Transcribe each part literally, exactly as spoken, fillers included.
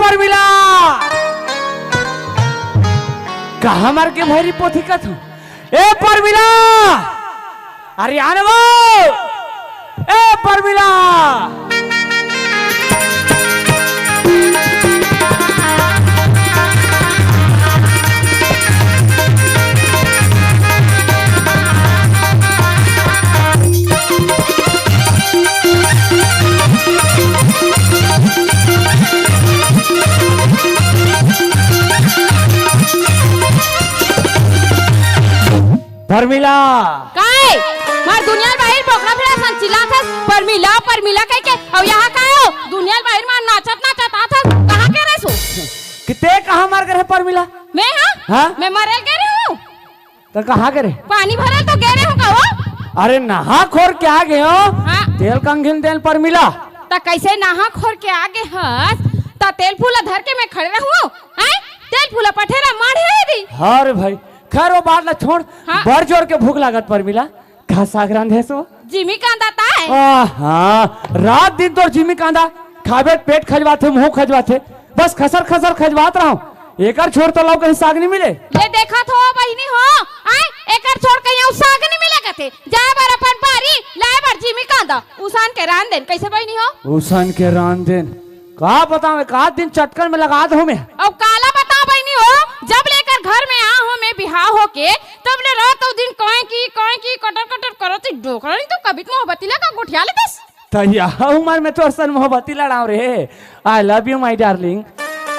परमिला, कहाँ मर गे भैरी पोथी कथू? ए परमिला, अरे आने वो, ए परमिला। परमिला। काय? मार दुनिया बाहिर बोकरा भेड़ा सन चिल्लात हस, "परमिला, परमिला," कहिके। अउ यहाँ काय हो? दुनिया बाहिर मा नाचत नाचत आत हस। कहाँ के रहे सो? कि ते कहाँ मर गे रहे परमिला? मैं, हाँ? हाँ? मैं मरे गे रहे हूँ। त कहाँ गे रहे? पानी भरल तो गे रहे हूँ का हो? अरे नहा खोर के आ गे हो। हाँ। तेल कंघी ल देन परमिला। त कैसे नहा खोर के आ गे हस? त तेल फूला धर के मैं खड़े रहूँ? आय? तेल फूला पठेरा माढ़े है दी। हाँ रे भाई, खैर वो बात ला छोड़। हाँ। बड़ जोर के भूख लागत परमिला, का साग रांधे हस वो? जिमी कांदा ताय। आहा, रात दिन तोर जिमी कांदा खाबे, पेट खजवाथे, मुंह खजवाथे, बस खसर खसर खजवात रहो। एकर छोर तो लव कहीं साग नहीं मिले। ले देखत हो बहिनी हो, आय, एकर छोर कहीं अउ साग नहीं मिले कथे। जाए बर अपन बारी, लाए बर जिमी कांदा, उसान के रांध देन। कैसे बहिनी हो? उसान के रांध देन। का बतावे, का दिन चटकन में लगा दो मैं। अउ काला बताओ बहिनी हो, जब ले एकर घर में आ हो मैं बिहाव होके, तब ले रात अउ दिन काहे की, काहे की, कटर कटर करत ही डोकरा नहीं तो कभी तो मोहब्बती लगा गोठिया लेतस। त यह उमर में तोर सन मोहब्बती लड़ाव रे। I love you my darling।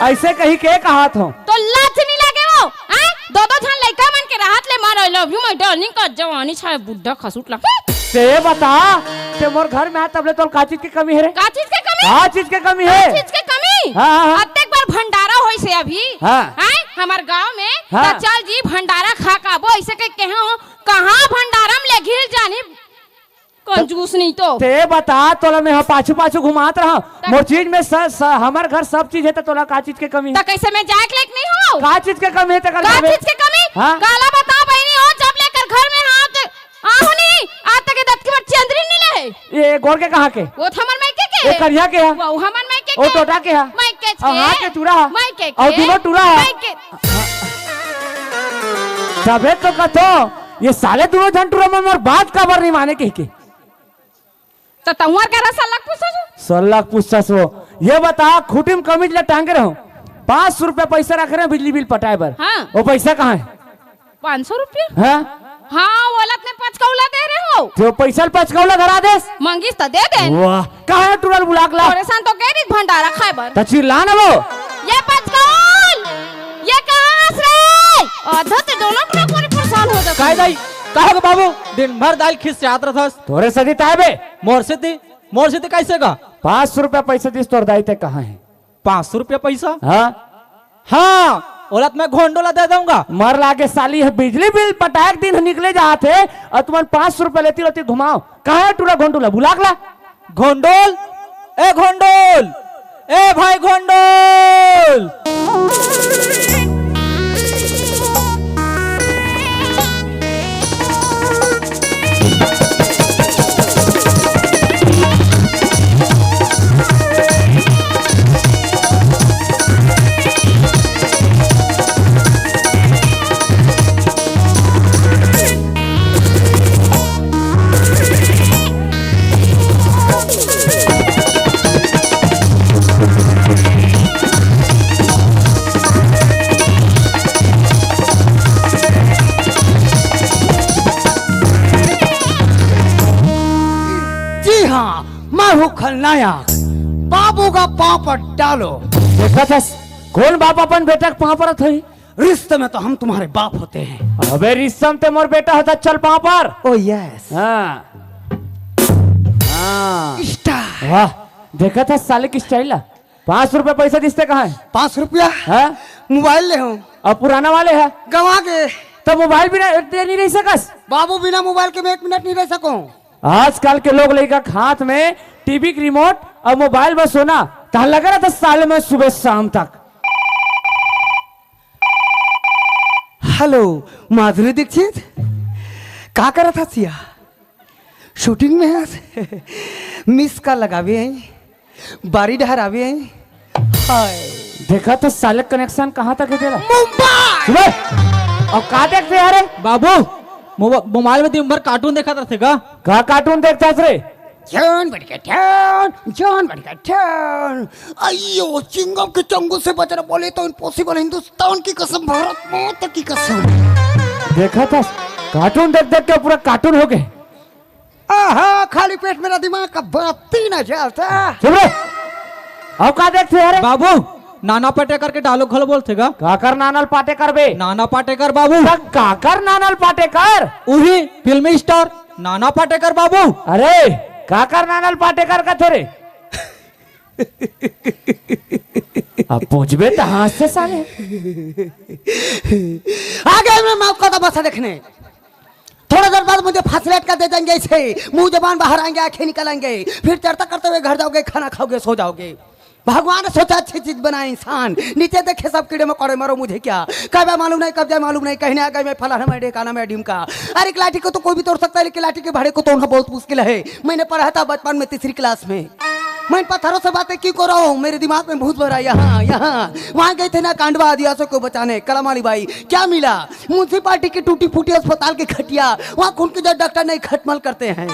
ऐसे कही के कहत हो? तो लाज नहीं लागे वो, हैं? दो दो झन लइका मन के रहत ले मार I love you my darling का जवानी छाए बुड्ढा खसूट ला। हम्म। ते बता, ते मोर घर में आ तब ले तोर का चीज के कमी है रे? का चीज के कमी? का चीज के कमी है? का चीज के कमी? हाँ, हाँ, हाँ। अतेक बार भंडारा होइस हे अभी। हाँ। हैं? हमर गांव में हाँ। त चल जी भंडारा खा के आबो, ऐसे कह के हो, कहाँ भंडारा में ले घिल जानी कंजूस नहीं तो। ते बता, तोला मैं ह पाछू पाछू घुमात रहा। त- मोर चीज में स-, स-, हमर घर सब चीज है, त तोला का चीज के कमी है? त कैसे मैं जाए के लायक नहीं हूँ? का चीज के कमी है तेकर का घर में? चीज के कमी? हाँ? काला बता बहिनी हो, जब ले एकर घर में हाँ ते आहू नहीं, आज तक ये दतकी बर चंदरी नहीं ले है। ये गोड़ के कहाँ के? वो तो हमर मायके के। ये करिया के है? वो हमर मायके के। वो टोटा के है? मायके के। हाँ, के टूरा है? मायके और के। दोनों टूरा है? मायके। तबे तो कथो, ये साले दोनों झन टूरा मन मोर बात काबर नहीं माने कहिके। त तंवर करा सल्लक पूछस हो? सल्लक पूछस हो। ये बता, खूंटी में कमीज ला टांगे रहो, पाँच सौ रुपया पैसा रख रहे हैं बिजली बिल पटाए बर। हाँ। वो पैसा कहाँ है? पाँच सौ रुपया? हाँ? हाँ, ओला त मैं पचकौला दे रहे हो। तो पैसा ल पचकौला धरा देस? मंगिस त दे देन। वाह, कहाँ है टूरा ल बुला के ला? तोरे सन तो गे रहिस भंडारा खाए बर। त चिल्ला ना वो। ये पचकौल, ये कहाँ हस रे? आधा ते दोनों टूरा कोनी परेशान हो जात। काय दाई, का हो गे बाबू? दिन भर दाई ल खिसियात रथस। तोरे सदी ताय बे। मोर सेती, मोर सेती कैसे का? पाँच सौ रुपया पैसा दिस तोर दाई ते कहाँ है? पाँच सौ रुपया पैसा? हाँ। हाँ, ओला त मैं घोंडो ला दे दूंगा। मर लागे साली, ये बिजली बिल पटाए के दिन निकले जात हे, अउ तुमन पाँच सौ रुपया लेती रहती घुमाओ। कहाँ है टूरा घोंडू ला? बुला के ला। घोंडोल, ए घोंडोल, ए भाई घोंडोल। जी हाँ, मैं हूँ खलनायक। बाबू का पाँव पर डालो। देखत हस, कौन बाप अपन बेटा के पाँव परत होही? रिश्ते में तो हम तुम्हारे बाप होते हैं। अबे रिश्ते में ते मोर बेटा होता, चल पाँव पर। Oh yes। हाँ। हाँ। Star। वाह, देखत हस साले के style ला। पाँच सौ रुपया पैसा दिस ते कहाँ है? पाँच सौ रुपया? हाँ? मोबाइल ले हूँ। अब पुराना वाले है? गंवा गे। त मोबाइल बिना एक देर नहीं रह सकस? बाबू, बिना मोबाइल के मैं एक मिनट नहीं रह सकूँ। आजकल के लोग लइका के हाथ में टीवी के रिमोट अउ मोबाइल बस होना, तहाँ लगे रहता साले में सुबह शाम तक। हेलो, माधुरी दीक्षित, का करत हस या? शूटिंग में हस? मिस कॉल लगावे आई, बारी डहर आवे आई। हाय। देखा तो साले कनेक्शन कहाँ तक हे तेला? मुंबई! सुबह! अउ का देखथे यार? बाबू, मोबा-, मोबाइल में दिन भर कार्टून देखत रहिथे का? का कार्टून देखथस रे? जॉन बड़का टॉन, जॉन बड़का टॉन। अइयो, चिंगम के चंगुल से बचना बोले तो इम्पॉसिबल, हिंदुस्तान की कसम, भारत माता की कसम। देखा था, कार्टून देख देख के पूरा कार्टून हो गए। आहा, खाली पेट मेरा दिमाग का बत्ती न जलता। चुप रे। अउ का देखथे यार? बाबू, नाना पाटेकर के डायलॉग घलो बोलथे का? काकर नानल पाटेकर बे? नाना पाटेकर बाबू। त काकर नानल पाटेकर? उही फिल्मी स्टार नाना पाटेकर बाबू। अरे, काकर नानल पाटेकर कथे रे? अब पूछबे त हाँसथे साले। आगे में मौका तमाशा देखने। थोड़ा देर बाद मुझे फसलेट का दे देंगे इसे। मुंह जबान बाहर आएंगे, आंखें निकल आएंगे। फिर चर्चा करते हुए घर जाओगे, खाना खाओगे, सो जाओगे। भगवान ने सोचा अच्छी चीज बनाए इंसान। नीचे देखे सब कीड़े मकोड़े, मरो मुझे क्या। कब आए मालूम नहीं, कब जाए मालूम नहीं, कहने आ गए मैं फलाना, मैं ढेकाना, मैं ढिमका। अरे एक लाठी को तो कोई भी तोड़ सकता है, लेकिन लाठी के भाड़े को तोड़ना बहुत मुश्किल है। मैंने पढ़ा था बचपन में तीसरी क्लास में। मैं पत्थरों से बातें क्यों कर रहा हूँ, मेरे दिमाग में भूत भरा। यहाँ, यहाँ, वहाँ गए थे ना कांडवा आदिवासियों को बचाने, कलम वाली बाई, क्या मिला? म्युनिसिपालिटी की टूटी फूटी अस्पताल की खटिया, वहाँ खून की जो डॉक्टर नहीं खटमल करते हैं।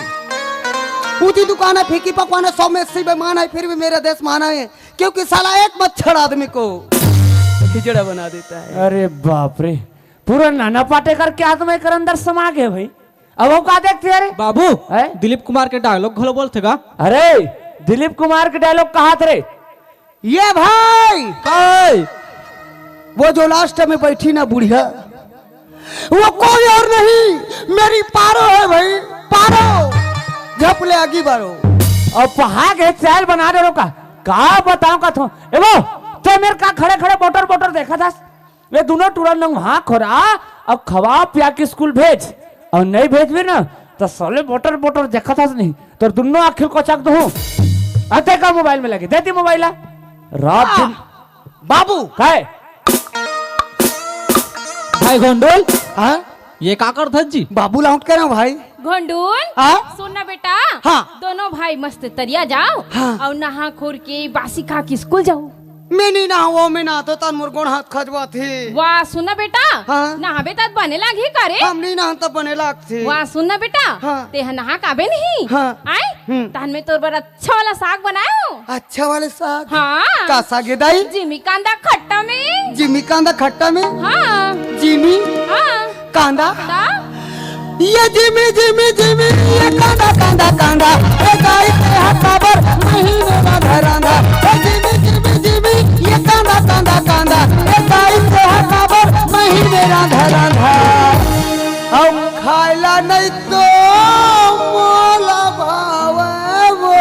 ऊंची दुकान है, फीकी पकवान है, सौ में अस्सी बेमान है, फिर भी मेरा देश महान है, क्योंकि साला एक मच्छर आदमी को हिजड़ा बना देता है। अरे बाप रे, पूरा नाना पाटेकर के आत्मा एकर अंदर समा गया भाई। अब वो का देखथे रे? बाबू, हैं? दिलीप कुमार के डायलॉग घलो बोलथे का? अरे, दिलीप कुमार के डायलॉग कहाथे रे? ये भाई, काय? वो जो लास्ट में बैठी ना बुढ़िया, वो कोई और नहीं, मेरी पारो है भाई, पारो। झपले आगी बारो। अब पहा के चैल बना दे का? का बताऊं का थो? ए वो, ते मेरे का खड़े खड़े बोटर बोटर देखा था? ये दोनों टूरा नंग हाँ खोरा, अब खवा पिया के स्कूल भेज, अउ नहीं भेजबे ना, तो साले बोटर बोटर देखत हस नहीं, तोर दोनों आँखी ल कोचक दूँ। अते का मोबाइल में लगे, देती मोबाइल ला। रात दिन बाबू। काय? भाई घोंडोल। हाँ? ये का करथस जी? बाबू लाउट के रहा भाई। घोंडोल। हाँ? सुन ना बेटा। हाँ। दोनों भाई मस्त तरिया जाओ हाँ। अउ नहा खोर के बासी खा के स्कूल जाओ। मैं नहीं नहावो, मैं नहातो तन मोर गोड़ हाथ खजवाथे। वाह, सुन ना बेटा, हाँ। नहाबे त बने लागही का रे? हम नहीं नहान त बने लागथे। वाह, सुन ना बेटा, हाँ। तेहा नहा काबे नहीं? हाँ। आय? हम्म। तहन मैं तोर बर अच्छा वाला साग बनायो। अच्छा वाले साग? हाँ। का साग हे दाई? जिमी कांदा खट्टा में। जिमी कांदा खट्टा में? हाँ। जिमी? हाँ। कांदा? ता? ये जिमी, जिमी, जिमी, ये कांदा, कांदा, कांदा, ए दाई तेहा काबर महीने मा धरांदा। ए जिमी, जिमी, जिमी, ये कांदा, कांदा, कांदा, ए दाई तेहा काबर महीने मा धरांदा। हम खाइला नहीं तो मोला भावे वो।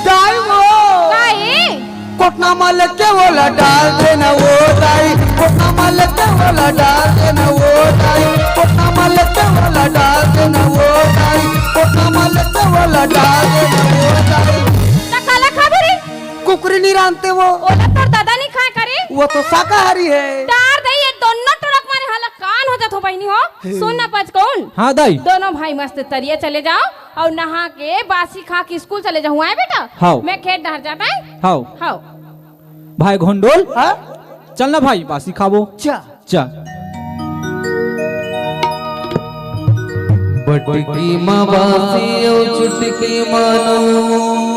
दाई वो। का ए? कोटना मा लेके ओला डाल देना वो दाई, कोटना मा लेके ओला डाल देना वो दाई, कोटना मा लेके ओला डाल देना वो दाई, कोटना मा लेके ओला डाल देना वो दाई। त काला खाबे रे? कुकरी नहीं रांधते वो। ओला तोर दादा नहीं खाए करे? वो तो शाकाहारी है। डार दे ये दोनों टोरक मारे हाला कान हो जात हो बहिनी हो। सुन ना पचकौन। हाँ दाई। दोनों भाई मस्त तरिया चले जाओ अउ नहा के बासी खा के स्कूल चले जाहूँ, आय बेटा? हाव। मैं खेत डहर जात हँव। हाव। हाव। भाई घोंडोल, हाँ? चल ना भाई, बासी खाबो। चल। चल। बटकी मा बासी अउ चुटकी मा नून।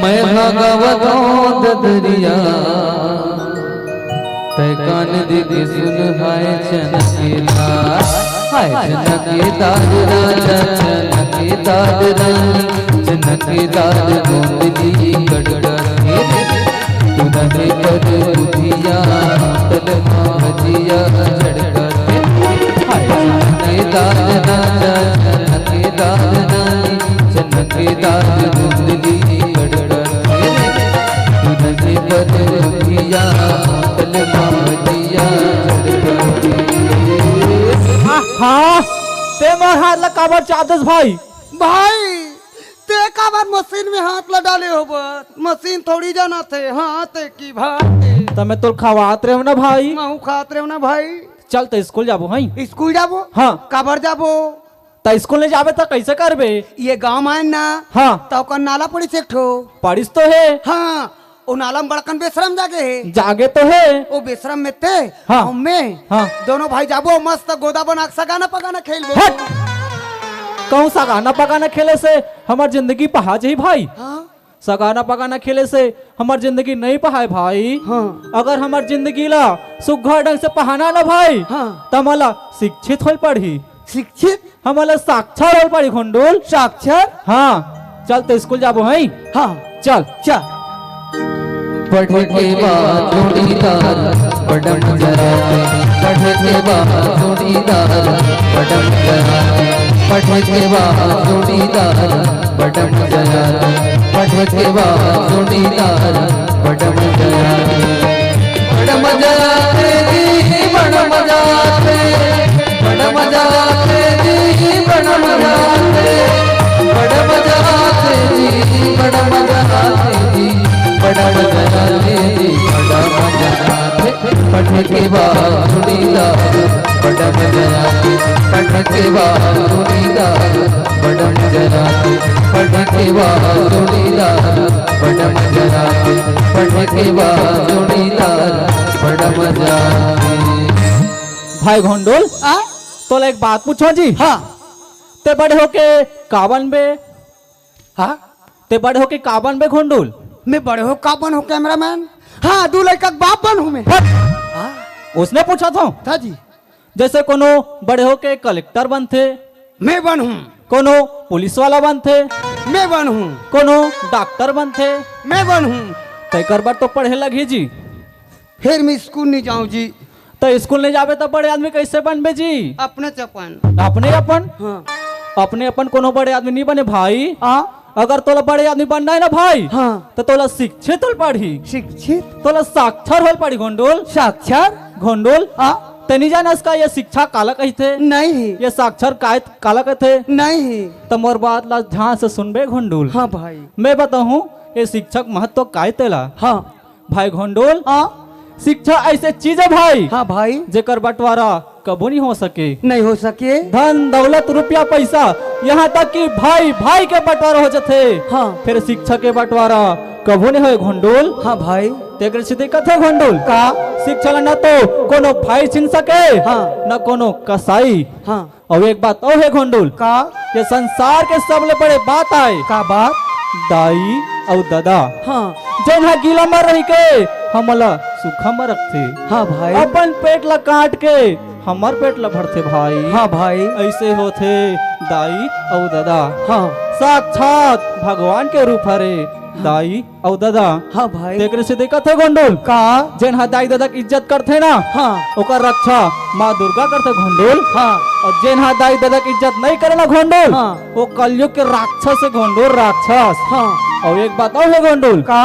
मैं हा गावत हँव ददरिया। तै कान दे के सुन हाय चनकेदार, हाय चनकेदार राजा चनकेदार रानी, चनकेदार गोंदली कड़कड़ाथे। तुरंत पर बुधिया तल मा भजिया झड़कथे। हाय चनकेदार राजा चनकेदार रानी, चनकेदार गोंदली कड़कड़ाथे। तुरंत पर बुधिया तल मा भजिया झड़कथे। आहा, ते मोर हाथ ला काबर चाटत हस भाई? भाई, ते काबर मशीन में हाथ ला डाले हो बस? मशीन थोड़ी जानथे, हाथ की भाई। त मैं तोला खवात रहेंव ना भाई। महूँ खात रहेंव ना भाई। चल त स्कूल जाबो, हई? स्कूल जाबो? हाँ। काबर जाबो? त स्कूल नइ जाबे त कइसे करबे? ये गांव म आए ना, हाँ। त ओकर नाला पड़िस एक ठो। पड़िस तो हे। हाँ, ओ नाला म बड़कन बेसरम जागे हे। जागे तो हे। ओ बेसरम में ते, हाँ। अउ मैं, हाँ। दोनों भाई जाबो, मस्त गोदा बना के सगाना पगाना खेलबो। हट! कहूँ सगाना पगाना खेले से हमर जिंदगी पहा जाही भाई। हाँ। सगाना पगाना खेले से हमर जिंदगी नइ पहाय भाई। हाँ। अगर हमर जिंदगी ला सुघर ढंग से पहाना ना भाई, हाँ। त हमला शिक्षित होल पड़ही। शिक्षित? हमला साक्षर होल पड़ही घोंडुल। साक्षर? हाँ। चल त स्कूल जाबो हई। हाँ। चल। चल। पढ़े के बाद जोड़ीदार बड़ा मजा आथे। पढ़े के बाद जोड़ीदार बड़ा मजा आथे। पढ़े के बाद जोड़ीदार बड़ा मजा आथे। पढ़े के बाद जोड़ीदार बड़ा मजा आथे। बड़ा मजा आथे जी, बड़ा मजा आथे। बड़ा मजा आथे जी, बड़ा मजा आथे। बड़ा मजा आथे जी, बड़ा मजा आथे जी। बड़ा मजा आथे जी, बड़ा मजा आथे। पढ़े के बाद जोड़ीदार बड़ा मजा आथे। पढ़े के बाद जोड़ीदार बड़ा मजा आथे। पढ़े के बाद जोड़ीदार बड़ा मजा आथे। पढ़े के बाद जोड़ीदार बड़ा मजा आथे। भाई घोंडुल, आ? तोला एक बात पूछों जी। हाँ। ते बड़े होके का बनबे? हाँ? ते बड़े होके का बनबे घोंडुल? मैं बड़े हो का बनहूँ cameraman? हाँ, दू लइका के बाप बनहूँ मैं। हट! हाँ? ओसने पूछत हँव। हाँ जी। जइसे कोनो बड़े होके कलेक्टर बनथे, मैं बनहूँ। कोनो पुलिस वाला बनथे, मैं बनहूँ। कोनो डॉक्टर बनथे, मैं बनहूँ। तेकर बर तो पढ़े लगही जी। फेर मैं स्कूल नइ जाँव जी। त स्कूल नइ जाबे त बड़े आदमी कइसे बनबे जी? अपने अपन। अपने अपन? हाँ। अपने अपन कोनो बड़े आदमी नइ बने भाई। हाँ। अगर तोला बड़े आदमी बनना हे ना भाई, हाँ। त तोला शिक्षित होल पड़ही। शिक्षित? तोला साक्षर होल पड़ही घोंडुल। साक्षर? घोंडुल। हाँ। ते नइ जानस का ये शिक्षा काला कहिथे? नहीं। ये साक्षर काय, काला कहिथे? नहीं। त मोर बात ला ध्यान से सुनबे घोंडुल। हाँ भाई। मैं बताहूँ ये शिक्षा के महत्व काय तेला। हाँ। भाई घोंडुल, हाँ। शिक्षा अइसे चीज हे भाई, हाँ भाई। जेकर बंटवारा कभू नइ हो सके। नइ हो सके। धन, दौलत, रुपया, पइसा, यहाँ तक कि भाई, भाई के बंटवारा हो जाथे। हाँ। फेर शिक्षा के बंटवारा कभू नइ होय घोंडुल। हाँ भाई। तेकर सेती कथे घोंडुल। का? शिक्षा ला न तो कोनो भाई छीन सके, हाँ। न कोनो कसाई। हाँ। अउ एक बात अउ हे घोंडुल। का? ये संसार के सबले बड़े बात आय। का बात? दाई अउ ददा। हाँ। जेन ह गीला म रहिके हमला सूखा म रखथे। हाँ भाई। अपन पेट ला काट के हमर पेट ला भरथे भाई। हाँ भाई। अइसे होथे दाई अउ ददा। हाँ। साक्षात भगवान के रूप हरे दाई अउ ददा। हाँ भाई। तेकरे से देखत हे घोंडुल। का? जेन ह दाई ददा के इज्जत करथे ना, हाँ। ओकर रक्षा माँ दुर्गा करथे घोंडुल। हाँ। अउ जेन ह दाई ददा के इज्जत नइ करे ना घोंडुल, हाँ। वो कलयुग के राक्षस हे घोंडुल, राक्षस। हाँ। अउ एक बात अउ हे घोंडुल। का?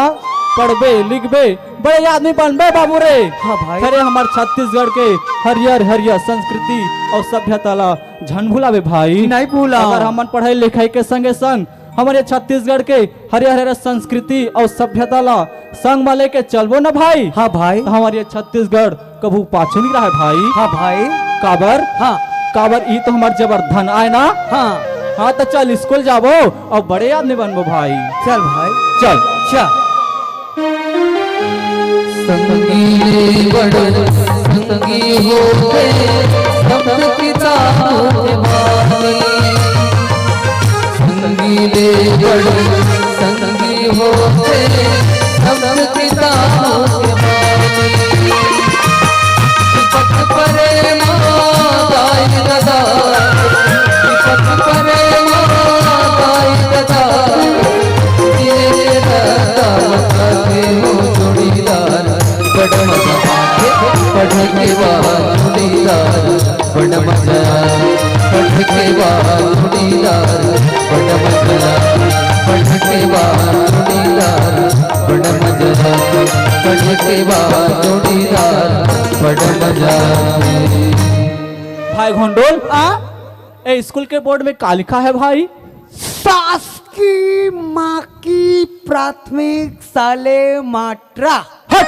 पढ़बे, लिखबे, बड़े आदमी बनबे बाबू रे। हाँ भाई। अरे हमर छत्तीसगढ़ के हरियर हरियर संस्कृति अउ सभ्यता ला झन भुलाबे भाई। नहीं भूला। अगर हमन पढ़ाई लिखाई के संगे संग हमर ये छत्तीसगढ़ के हरियर हरियर संस्कृति अउ सभ्यता ला संग म लेके चलबो ना भाई, हाँ भाई। त हमर ये छत्तीसगढ़ कभू पाछू नइ रहय भाई। हाँ भाई। काबर? हाँ। काबर ई तो हमर जबर धन आय ना। हाँ। हाँ, त चल स्कूल जाबो अउ बड़े आदमी बनबो भाई। चल भाई। चल। चल। संगी ले बड़ संगी होथे, सब किताबों के बानी। संगी ले बड़ संगी होथे, सब किताबों के बानी। पथ परे माँ दाई ददा, पथ परे माँ दाई ददा, ये ददा बता के हो जोड़ीदार। बड़ मजा आथे पढ़े के बाद जोड़ीदार, बड़ मजा आथे पढ़े के बाद जोड़ीदार, बड़ मजा आथे पढ़े के बाद जोड़ीदार, बड़ मजा आथे पढ़े के बाद जोड़ीदार, बड़ मजा आथे। भाई घोंडोल, आ? ए स्कूल के बोर्ड में का लिखा है भाई? शासकीय माकी प्राथमिक शाले माट्रा। हट!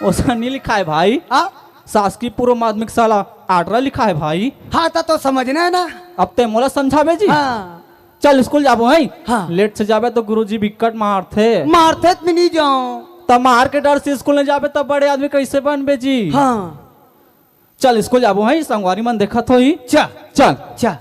ओसने नइ लिखा है भाई। आ? शासकीय पूर्व माध्यमिक शाला आर्डर लिखा है भाई। हाँ, त तो समझना है ना। अब ते मोला समझाबे जी। हाँ। चल स्कूल जाबो, हैं? हाँ। लेट से जाबे तो गुरुजी बिकट मारथे। मारथे त मैं नहीं जाऊँ। त मार के डर से स्कूल नहीं जाबे त बड़े आदमी कैसे बनबे जी? हाँ। चल स्कूल जाबो, हैं? संगवारी मन देखत होही। चल। चल। चल।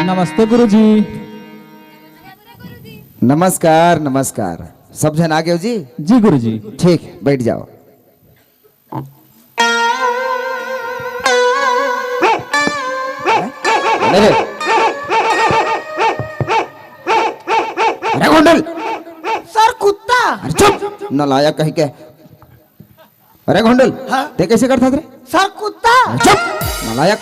नमस्ते गुरुजी। नमस्कार, नमस्कार। सब झन आ गए हो जी? जी गुरुजी। ठीक, बैठ जाओ। अरे, अरे गोंडल। सर, कुत्ता। अरे चुप, नालायक कहीं के। अरे गोंडल, हाँ? ते कैसे करता रे? सर, कुत्ता। अरे चुप, नालायक।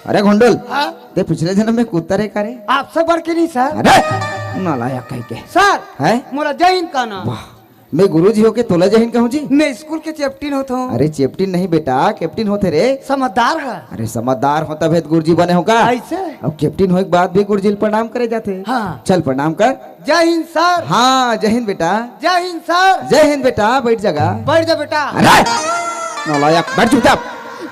अरे गोंडल, हाँ? ते पिछले जन्म में कुत्ता रहे का रे? आपसे बढ़ के नहीं सर। अरे नालायक कहीं के। सर, हैं? मोला जय हिंद कहना। वाह, मैं गुरुजी होके तोला जय हिंद कहूँ जी? मैं स्कूल के चैप्टिन होत हूँ। अरे चैप्टिन नहीं बेटा, कैप्टिन होते रे। समझदार है। अरे समझदार हो तभे त गुरुजी बने हो का? ऐसे? अब कैप्टिन होए के बाद भी गुरुजी ल प्रणाम करे जाथे। हाँ। चल प्रणाम कर। जय हिंद सर। हाँ, जय हिंद बेटा। जय हिंद सर। जय हिंद बेटा, बैठ जगह। बैठ जा बेटा। अरे नालायक, बैठ चुपचाप।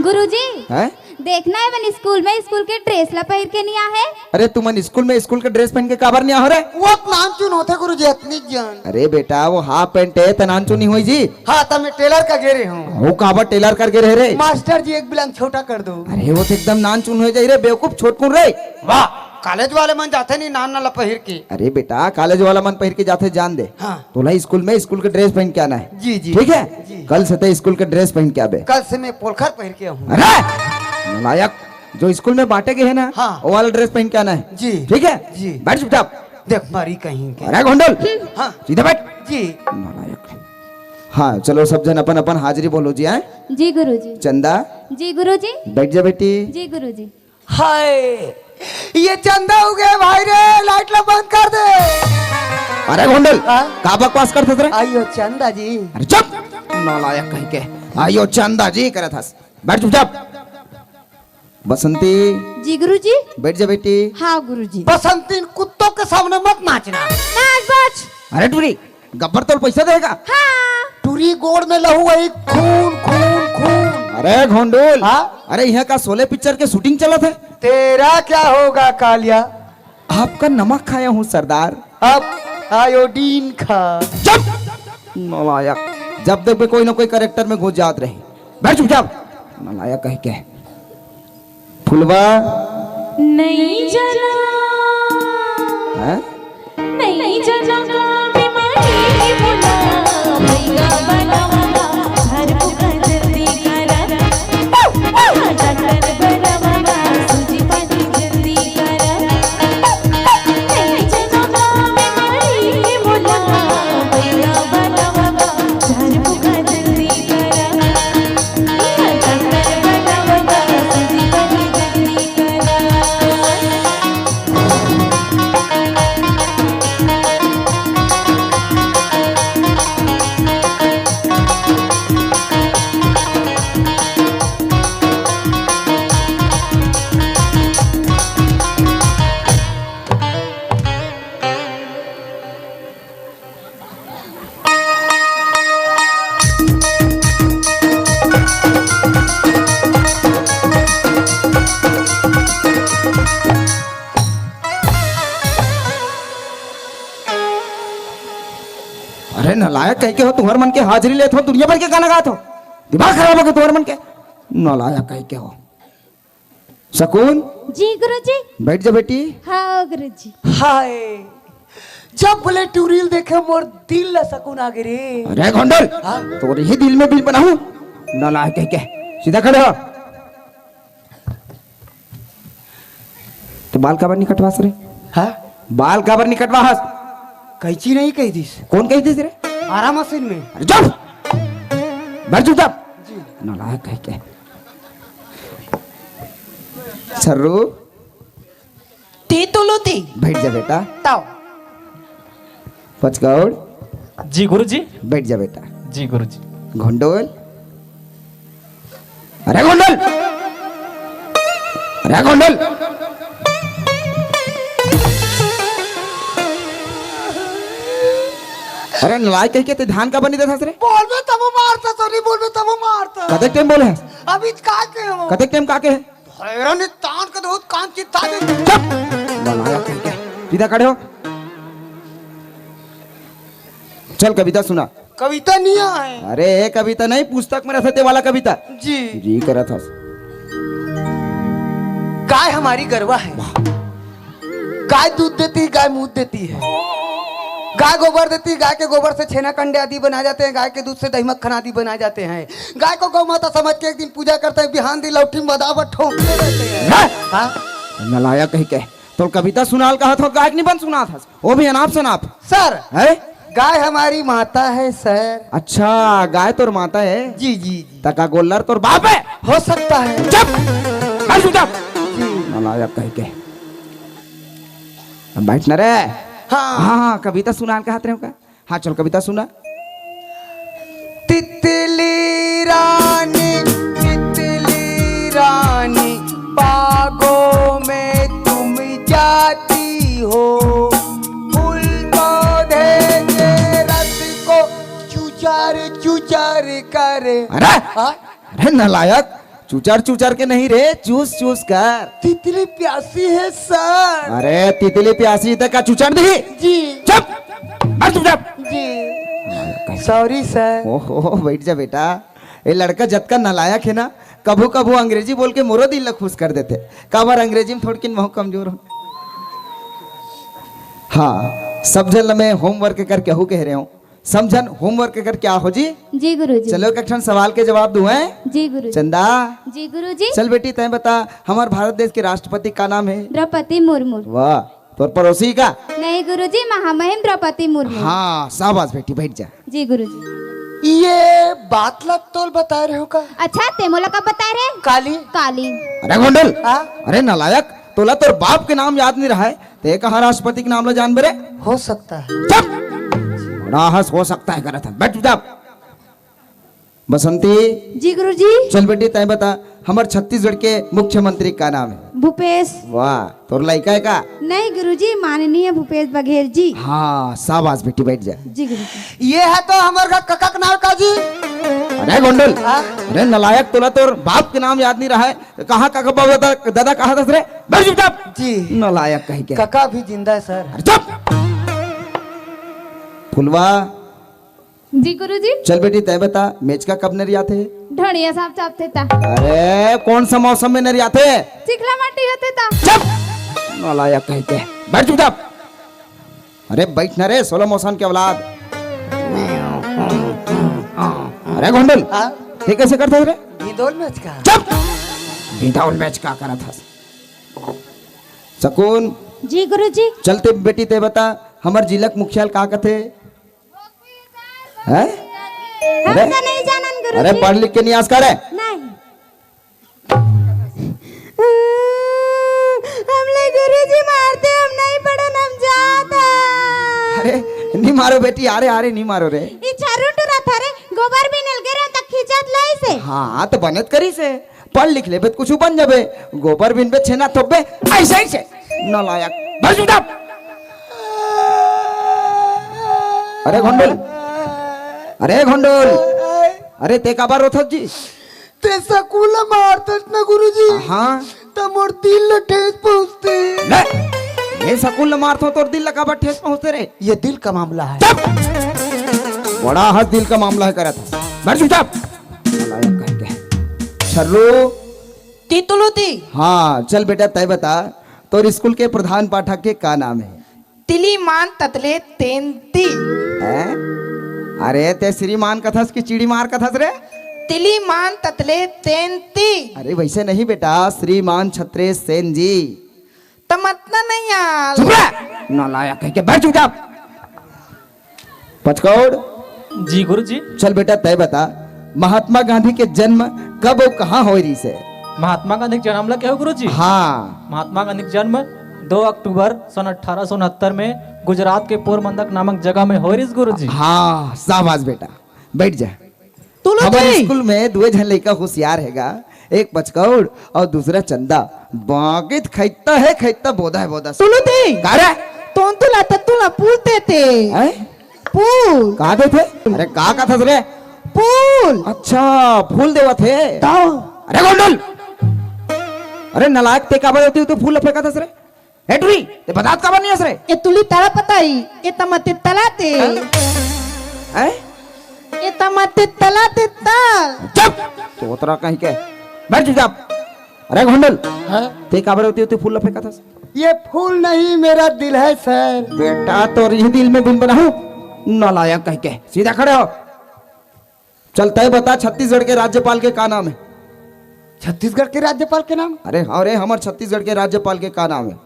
गुरुजी, हैं? देखना है मन स्कूल में स्कूल के ड्रेस ला पहिर के नहीं आहे। अरे तुमन स्कूल में स्कूल के ड्रेस पहन के काबर नहीं आहो रे? वो नानचुन होथे गुरुजी, अतनी जान। अरे बेटा, वो हाफ पैंट है त नानचुन नहीं होई जी। हाँ, त मैं टेलर का गे रहे हूँ। वो काबर टेलर कर गे रहे रे? मास्टर जी एक बिलंग छोटा कर दो। अरे वो तो एकदम नानचुन हो जाई रे, बेवकूफ छोटकुन रे। वाह, कॉलेज वाले मन जाथे नहीं नान नाला पहिर के। अरे बेटा, कॉलेज वाला मन पहिर के जाथे, जान दे। हाँ। तोला स्कूल में स्कूल के ड्रेस पहन के आना है। जी, जी। ठीक है? जी। कल से ते स्कूल के ड्रेस पहन के आबे। कल से मैं पोलखर पहिर के आऊँ। अरे नालायक, जो स्कूल में बांटे गए है ना, हाँ। वो वाला ड्रेस पहन के आना है। जी। ठीक है? जी। बैठ चुपचाप। देख मारी कहीं के। अरे गोंडल, हाँ। सीधे बैठ। जी। नालायक। हाँ, चलो सब जन अपन अपन हाजिरी बोलो जी, हैं? जी गुरुजी। चंदा। जी गुरुजी। बैठ जा बेटी। जी गुरुजी। हाय, ये चंदा हो गए भाई रे, लाइट ला बंद कर दे। अरे गोंडल, हाँ? का बकवास करत हस रे? आइयो चंदा जी। अरे चुप, नालायक कहीं के। आइयो चंदा जी करत हस। बैठ चुपचाप। बसंती। जी गुरुजी। बैठ जा बेटी। हाँ गुरुजी। बसंती, इन कुत्तों के सामने मत नाचना। नाच बच। अरे टूरी, गब्बर तोल पैसा देगा? हाँ। टूरी गोड़ में लहू है, खून, खून, खून। अरे घोंडूल, हाँ? अरे यहाँ का शोले पिक्चर के शूटिंग चलत है? तेरा क्या होगा कालिया? आपका नमक खाया हूँ सरदार। अब आयोडीन खा। चुप! नालायक, जब देखबे कोई ना कोई कैरेक्टर में घुस जात रही। बैठ चुपचाप। नालायक कह के। फुलवा। नहीं जना। हैं? नहीं जना का बीमारी बोला, भैया बनावा, घर को जल्दी करा। डॉक्टर बनावा, सूजी पानी जल्दी करा। नहीं जना का बीमारी बोला, भैया बनावा, घर को जल्दी करा। अरे नालायक कह के हो, तुम्हार मन के हाजिरी लेत हो, दुनिया भर के गाना गात हो, दिमाग खराब हो गया तुम्हार मन के। नालायक कह के हो। शकुन, जी गुरुजी। बैठ जा बेटी। हाँ गुरुजी। हाय, जब ले टूरील देखे मोर दिल ला सकून आ गे रे। अरे गोंडल, हाँ? तोर ही दिल में बिल बनाहूं, नालायक कह के। सीधा खड़े हो। तो बाल काबर नहीं कटवास रे? हाँ? बाल काबर नहीं कटवाहस? कैंची नहीं कही दिस। कौन कही दिस रे? आरा मशीन में। अरे चुप, बैठ चुपचाप। जी। नालायक कह के। सर्रू, ती तुलू ती। बैठ जा बेटा। ताओ। पचकौड़। जी गुरुजी। बैठ जा बेटा। जी गुरुजी। घोंडोल। अरे घोंडोल। अरे घोंडोल। अरे नालायक कह के ते धान का बनी देता रे? बोलबे तब मारता, तो नहीं बोलबे तब मारता। कतेक टाइम बोले हस? अभी का के हो? कतेक टाइम का के है? भैरव ने तान के बहुत काम चिता दे। चुप! नालायक कह के। सीधा खड़े हो। चल कविता सुना। कविता नहीं आए। अरे ये कविता नहीं, पुस्तक में रहते वाला कविता। जी। जी करत हस। गाय हमारी गरवा है। गाय दूध देती है, गाय मूत देती है। गाय गोबर देती है, गाय के गोबर से छेना कंडे आदि बनाए जाते हैं, गाय के दूध से दही मक्खन आदि बनाए जाते हैं। गाय को गौ माता समझ के एक दिन पूजा करते हैं, बिहान दिन लौठी में बदावत ठोंकते रहते हैं। हैं? हाँ? नालायक कह के। तोर कविता सुनाल कहा था, गायक निबंध सुना था, वो भी अनाप शनाप। सर, हैं? गाय हमारी माता है सर। अच्छा, गाय तोर माता है? जी, जी, जी। त का गोल्लर तोर बाप है? हो सकता है। चुप! हट चुपचाप। जी। नालायक कह के। अब बैठ ना रे। हाँ। हाँ, हाँ, कविता सुनाल कहा था का? हाँ, चल कविता सुना। तितली रानी, तितली रानी, बागों में तुम जाती हो, फूल पौधे के रस को चुचार चुचार कर। अरे, हाँ? अरे नालायक, चुचार चुचार के नहीं रे, चूस चूस कर। तितली प्यासी है सर। अरे तितली प्यासी त का चुचार दी? जी। चुप, हट चुपचाप। जी। Sorry sir. ओहो, बैठ जा बेटा। ये लड़का जतका नालायक है ना, कभू कभू अंग्रेजी बोल के मोरो दिल ला खुश कर देथे। काबर अंग्रेजी में थोड़किन महू कमजोर हो। हाँ, सब झन ल मैं होमवर्क करके हूँ कह रहे हूँ। समझन, होमवर्क करके आ हो जी। जी गुरुजी। चलो एक ठन सवाल के जवाब दू हैं। जी गुरुजी। चंदा। जी गुरुजी। चल बेटी, तैं बता, हमार भारत देश के राष्ट्रपति का नाम है? द्रौपदी मुर्मू। वाह, तोर पड़ोसी का? नहीं गुरुजी, महामहिम द्रौपदी मुर्मू। हाँ, शाबाश बेटी, बैठ जा। जी गुरुजी। ये बात ला तोल बता रहे हो का? अच्छा, ते मोला कब बताए रे? काली। काली। अरे गोंडल। हाँ? अरे नालायक, तोला तोर बाप के नाम याद नहीं रहा है, ते कहाँ राष्ट्रपति के नाम ला जान बरे? हो सकता है। चुप! बड़ा हंस हो सकता है करत है। बैठ चुपचाप। बसंती। जी गुरुजी। चल बेटी, तैं बता, हमर छत्तीसगढ़ के मुख्यमंत्री का नाम है? भूपेश। वाह, तोर लइका है का? नहीं गुरुजी, माननीय भूपेश बघेल जी। हाँ, शाबाश बेटी, बैठ जा। जी गुरुजी। ये है तो हमर का कका के नाम का जी? अरे गोंडल, हाँ? अरे नालायक, तोला तोर बाप के नाम याद नहीं रहा है, कहाँ काका बाबू दादा, दादा कहा था रे? बैठ चुपचाप। जी। नालायक कहीं के। कका भी जिंदा है सर। अरे चुप। फुलवा। जी गुरुजी। चल बेटी, तैं बता, मेचका कब नरियाथे? ढोड़िया सांप चापथे ता। अरे कौन सा मौसम में नरियाथे? चिखला माटी होथे ता। चुप। नालायक कहीं के। बैठ चुपचाप। अरे बैठ ना रे, सोलह मौसम के औलाद। अरे गोंडल, हाँ? ये कैसे करता है रे? भिंदौल मेचका। चुप! भिंदौल मेचका करत हस। शकुन। जी गुरुजी। चलते बेटी, तैं बता, हमर जिला के मुख्यालय का कथे? हैं? हम अरे? तो नहीं जानन गुरुजी। अरे पढ़ लिख के नहीं आस करे? नहीं। हमला गुरुजी मारथे, हम नहीं पढ़न, हम जात हन। अरे, नहीं मारो बेटी, अरे, अरे, नहीं मारो रे। ई छर्रू टुरा थरे गोबर बिनेल गे रहे त खींचत लइसे। हाँ, तो बने त करिसे। पढ़ लिख लेबे त कुछु बन जाबे। गोबर बिनबे, छेना थोपबे, ऐसे ही से। नालायक। बस उधर। अरे घोंडोल। अरे घोंडोल। अरे ते काबर रोथस जी? ते सकून ल मारथस न गुरुजी। हाँ। त मोर दिल ल ठेस पहुंचथे। ले, ये सकून ल मारथो, तोर दिल ल काबर ठेस पहुंचथे रे? ये दिल का मामला है। चुप! बड़ा हद दिल का मामला है करत। बैठ चुपचाप। नालायक कह के। छर्रू, ती तुलुती। हाँ, चल बेटा, तय बता, तोर स्कूल के प्रधान पाठक के का नाम है? तिलीमान ततले तेंती। हैं? अरे, ते श्रीमान कथस कि चिड़ीमार कथस रे? तिलीमान ततले तेंती। अरे, वैसे नहीं बेटा, श्रीमान छत्रेश सेन जी। त मतलब नहीं यार। चुप रह! नालायक कह के बैठ चुपचाप। पचकौड़। जी गुरुजी। चल बेटा, तय बता, महात्मा गांधी के जन्म कब अउ कहाँ होय रहिस हे? महात्मा गांधी के जन्म ला कहे हो गुरुजी? हाँ। महात्मा गांधी के जन्म दो अक्टूबर सन अठारह सौ उनहत्तर में गुजरात के पोरबंदर नामक जगह में होय रहिस गुरुजी। हाँ, शाबाश बेटा, बैठ जा। तुलुती। हमर स्कूल में दुए झन लइका होशियार हे गा, एक पचकौड़ अउ दूसरा चंदा। बाकी त खैता हे, खैता बोदा हे, बोदा। तुलुती। का रे? तोन तुला त तुला पूल देते। हैं? पूल। का देथे? अरे का कथस रे? पूल। अच्छा, फूल देवत हे। तो? अरे गोंडल! अरे नालायक, ते काबर देवत हे, तू फूल ल फेंकत हस रे? ए टुरी, ते बतात काबर नहीं हस रे? ए तुली तला पताई, ए तमते तलाते। हैं? ए तमते तलाते तल। चुप! तोतरा कहीं के। बैठ चुपचाप। अरे घोंडल, हाँ? ते काबर होती होती फूल ल फेंकत हस? ये फूल नहीं, मेरा दिल है सर। बेटा, तोर ये दिल में बिन बनाहूं, नालायक कह के। सीधा खड़े हो। चल, तय बता, छत्तीसगढ़ के राज्यपाल के का नाम है? छत्तीसगढ़ के राज्यपाल के नाम? अरे हाँ रे, हमर छत्तीसगढ़ के राज्यपाल के का नाम है?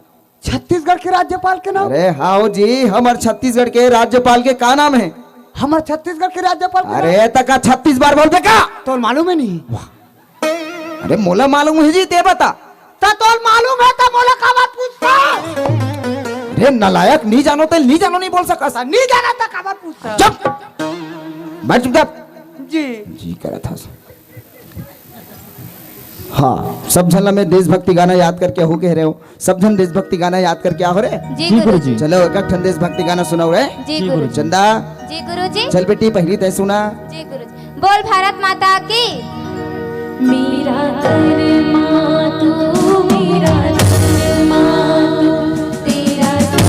छत्तीसगढ़ के राज्यपाल के नाम? अरे हाँ जी, हमर छत्तीसगढ़ के राज्यपाल के का नाम है? हमर छत्तीसगढ़ के राज्यपाल के नाम? अरे, त का छत्तीस बार बोलबे का? तोर मालूम है नहीं? अरे, मोला मालूम है जी, ते बता। त तोल मालूम है त मोला काबर पूछता? अरे नालायक, नहीं जानो त नहीं जानो नहीं बोल सकस। नहीं जाना त काबर पूछता? चुप। बैठ चुपचाप। जी। जी करत हस। हाँ, सब झन ला मैं देशभक्ति गाना याद करके आहू कह रहे हो। सब झन देशभक्ति गाना याद करके आहो रे। जी जी गुरुजी। गुरुजी। चलो, एक ठन देशभक्ति गाना सुनाओ रे। जी जी गुरुजी। गुरुजी। चंदा। जी गुरुजी। चल बेटी, पहली तय सुना। जी गुरुजी। बोल भारत माता की। मेरा कर्मा तू, मेरा धर्मा तू, तेरा सब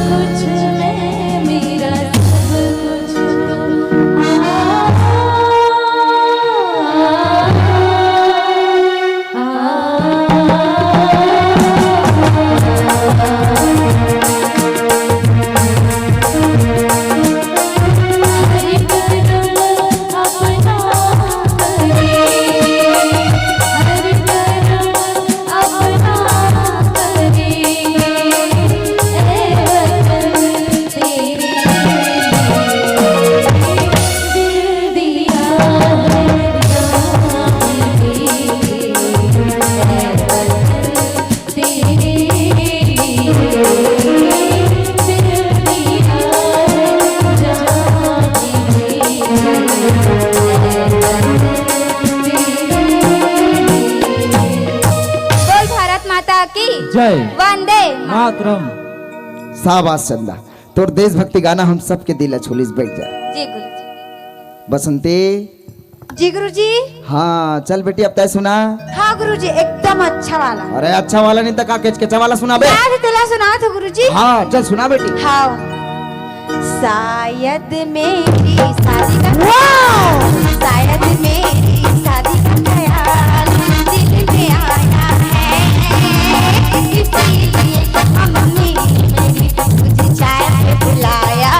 कुछ मैं, मेरा सब कुछ तू। आ, आ, आ, आ, आ। बोल भारत माता की जय। वंदे मातरम। शाबाश चंदा, तोर देशभक्ति गाना हम सबके दिल ला छू लिस। बैठ जा। जी गुरुजी। बसंती। जी गुरुजी। हाँ, चल बेटी, अब तय सुना। हाँ गुरुजी, एकदम अच्छा वाला। अरे अच्छा वाला नहीं तो का केचकेचा वाला सुनाबे? याद तेला सुना था गुरुजी। हाँ, चल सुना बेटी। हाँ। शायद मेरी शादी का ख्याल, शायद मेरी शादी का ख्याल दिल में आया है, इसीलिए अम्मी मेरी मुझे चाय पे बुलाया।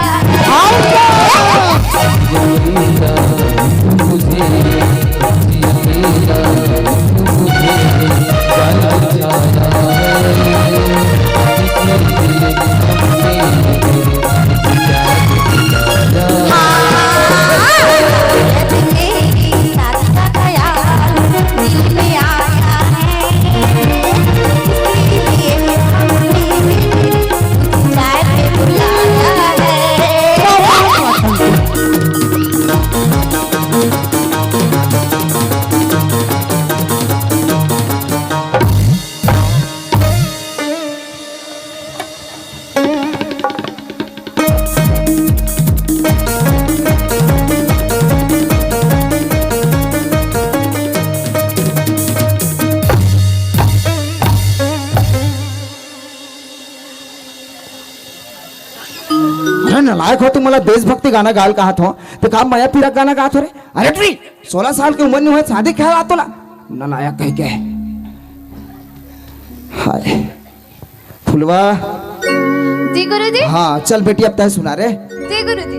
अरे नालायक हो, तुम मोला देशभक्ति गाना गाल कहा थो, तो का मया पीरा गाना गा थो रे? अरे ट्री, सोलह साल की उम्र नहीं हुए, शादी ख्याल आ तोला? नालायक कह के। हाय फुलवा। जी गुरुजी। हाँ, चल बेटी, अब तय सुना रे। जी गुरुजी।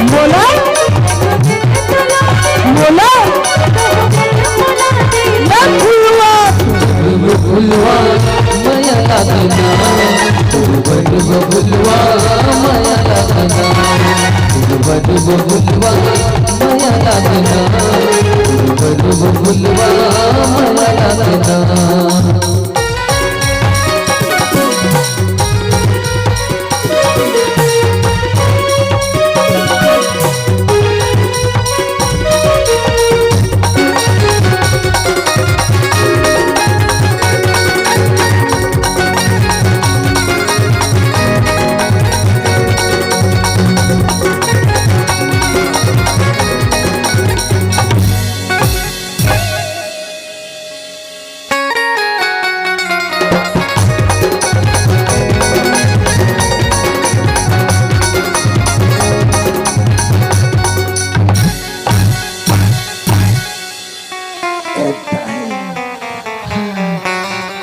बोला, बोला।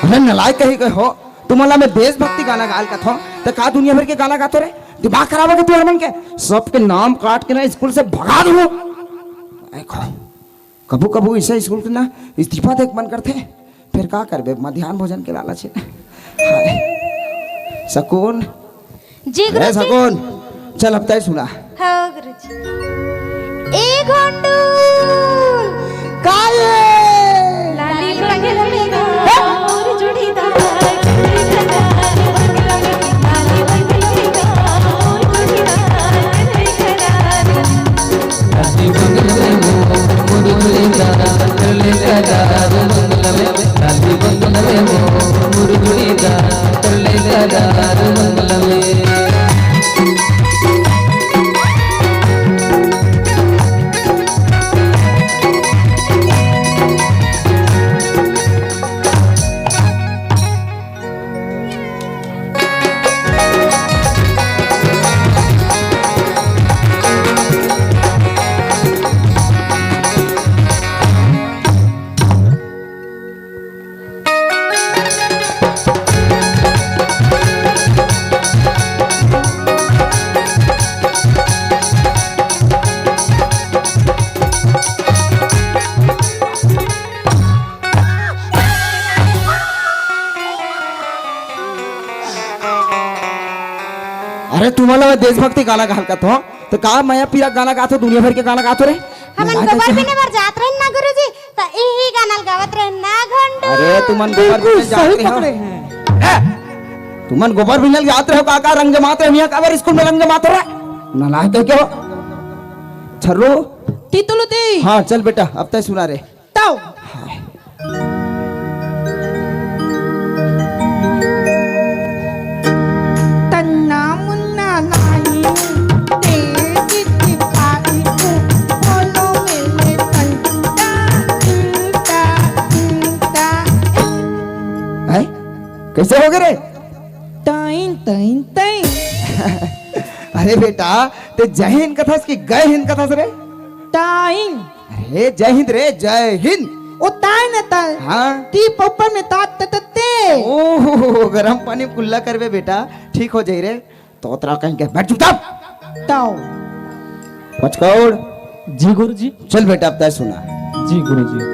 अरे नलायक कहीं के हो, तुमन ला मैं देशभक्ति गाना गाल कथों, त का दुनिया भर के गाना गाथो रे? दिमाग खराब हो गया तुमन के? सबके नाम काट के ना स्कूल से भगा दूँ। देखो, कभू कभू ऐसा स्कूल के ना इस्तीफा दे के मन करथे, फिर का करबे, मध्यान्ह भोजन के लालच हे। हाय। सकून। जी अरे गुरुजी। सकून, चल अब तय सुना। हाँ गुरुजी। ए घोंडू। काय? लाली बंगल में गाँव और जोड़ीदार। अरे तुमन ला देशभक्ति गाना गाल कथों, त का मया पीरा गाना गाथो, दुनिया भर के गाना गाथो रे? हमन नलायक गोबर कइसे बिने बर जात रहेन ना गुरुजी, त इही गाना ल गावत रहेन ना घोंडू। अरे तुमन गोबर बिने जात रहे हो। ए, तुमन गोबर बिने जात रहे हो, का का रंग जमात रहे हो, काबर स्कूल में रंग जमात रहे? नलायक कहीं के हो। छर्रू। तितुलुती। हाँ चल बेटा, अब तय सुना रे। तौ। तन्ना मुन्ना नानी, तेरी चिट्ठी पाई को, बोलो मेरे तन, ता, ता, ता। हैं? कैसे हो गए रे? ताइन, ताइन, ताइन। अरे बेटा, ते जय हिंद कथस कि गए हिंद कथस रे? ताइन। अरे जय हिंद रे, जय हिंद। ओ ताय न ताय। हाँ। ती ऊपर में तात त, त, ते। ओहो, गरम पानी में कुल्ला करबे बेटा, ठीक हो जाई रे। तोतरा कहीं के, बैठ चुपचाप। ताओ। पचकौड़। जी गुरुजी। चल बेटा, अब तय सुना। जी गुरुजी।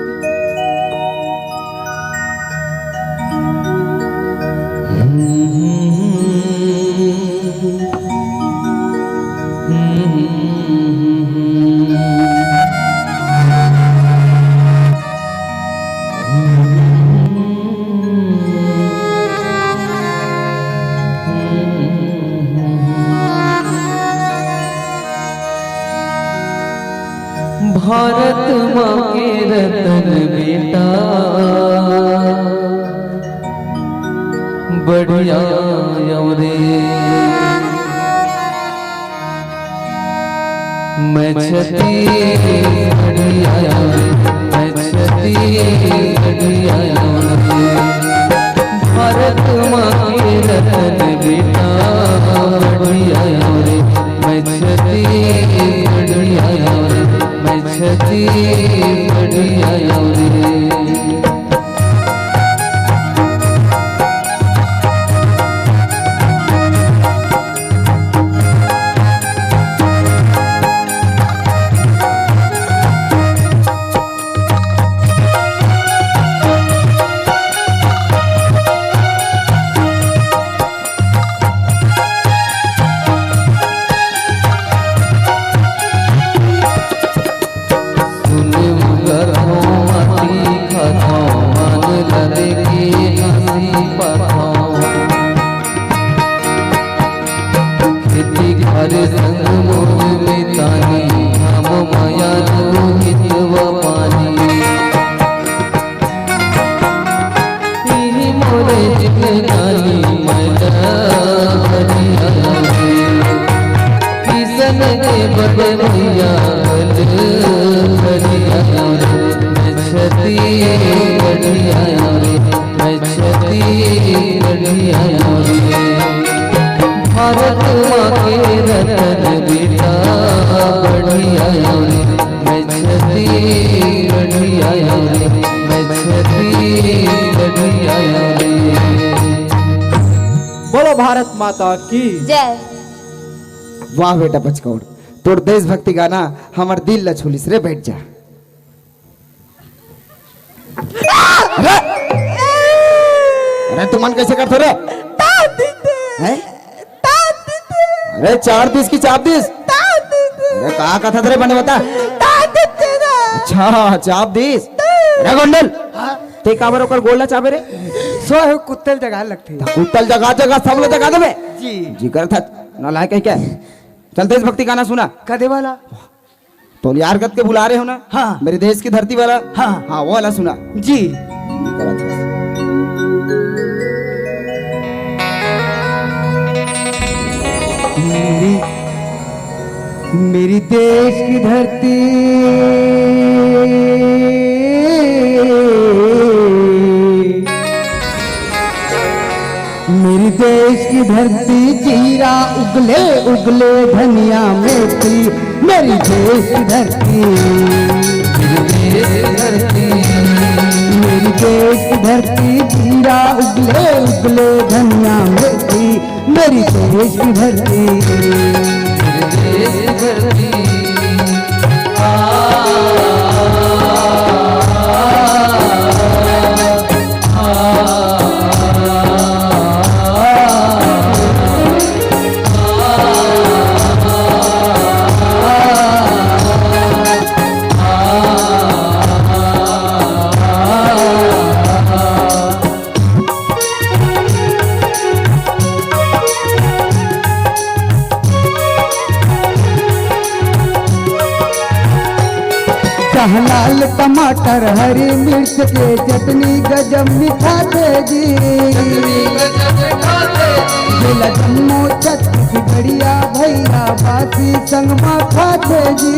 भारत माँ के रतन बेटा, बढ़िया अउ रे। मैं छत्तीसगढ़िया आयो रे, मैं छत्तीसगढ़िया आयो रे। भारत माँ के रतन बेटा बढ़िया आयो रे, मैं छत्तीसगढ़िया आयो रे, मैं छत्तीसगढ़िया आयो रे। सुन मगर हो माटी खाथो, मान लगे के हंसी पाथो। खेती खार संग मोर मितानी, हम मया लो हितवा पानी। इही मोरे जिनगानी मैं डहरिया रे। किसन के बड़े भैया बल करिया रे। मैं छत्तीसगढ़िया रे, मैं छत्तीसगढ़िया रे। भारत माँ के रतन बेटा बढ़िया रे, मैं छत्तीसगढ़िया रे, मैं छत्तीसगढ़िया रे। बोलो भारत माता की। जय। वाह बेटा पचकौड़, तोर देशभक्ति गाना हमर दिल ला छूलिस रे। बैठ जा। अरे, अरे तुमन कैसे करते रे? तान दीते। हैं? तान दीते। अरे चार दिस की चाप दिस? तान दीते। अरे का कथा रे बने बता? तान दीते ना। अच्छा, चाप दिस। अरे गोंडल, हाँ? ते काबर ओकर गोड़ ला चाबे रे? सो है कुत्तल जगह लगते। कुत्तल जगह जगह सब लोग जगह देबे। जी। जी करत हस, नालायक है क्या? चल देशभक्ति गाना सुना। कदे वाला? तो यार गत के बुला रहे हो ना? हाँ। मेरे देश की धरती वाला? हाँ। हाँ, वो वाला सुना। जी। मेरी, मेरी देश की धरती, मेरी देश की धरती, जीरा उगले उगले धनिया मेथी, मेरी देश की धरती, मेरी देश की धरती, मेरी देश की धरती, जीरा उगले उगले धनिया मेथी, मेरी देश की धरती, मेरी देश की धरती। जहाँ लाल टमाटर, हरी मिर्च के चटनी गजब मिठाथे जी। जेला जम्मो छत्तीसगढ़िया भैया बासी संग मा खाथे जी।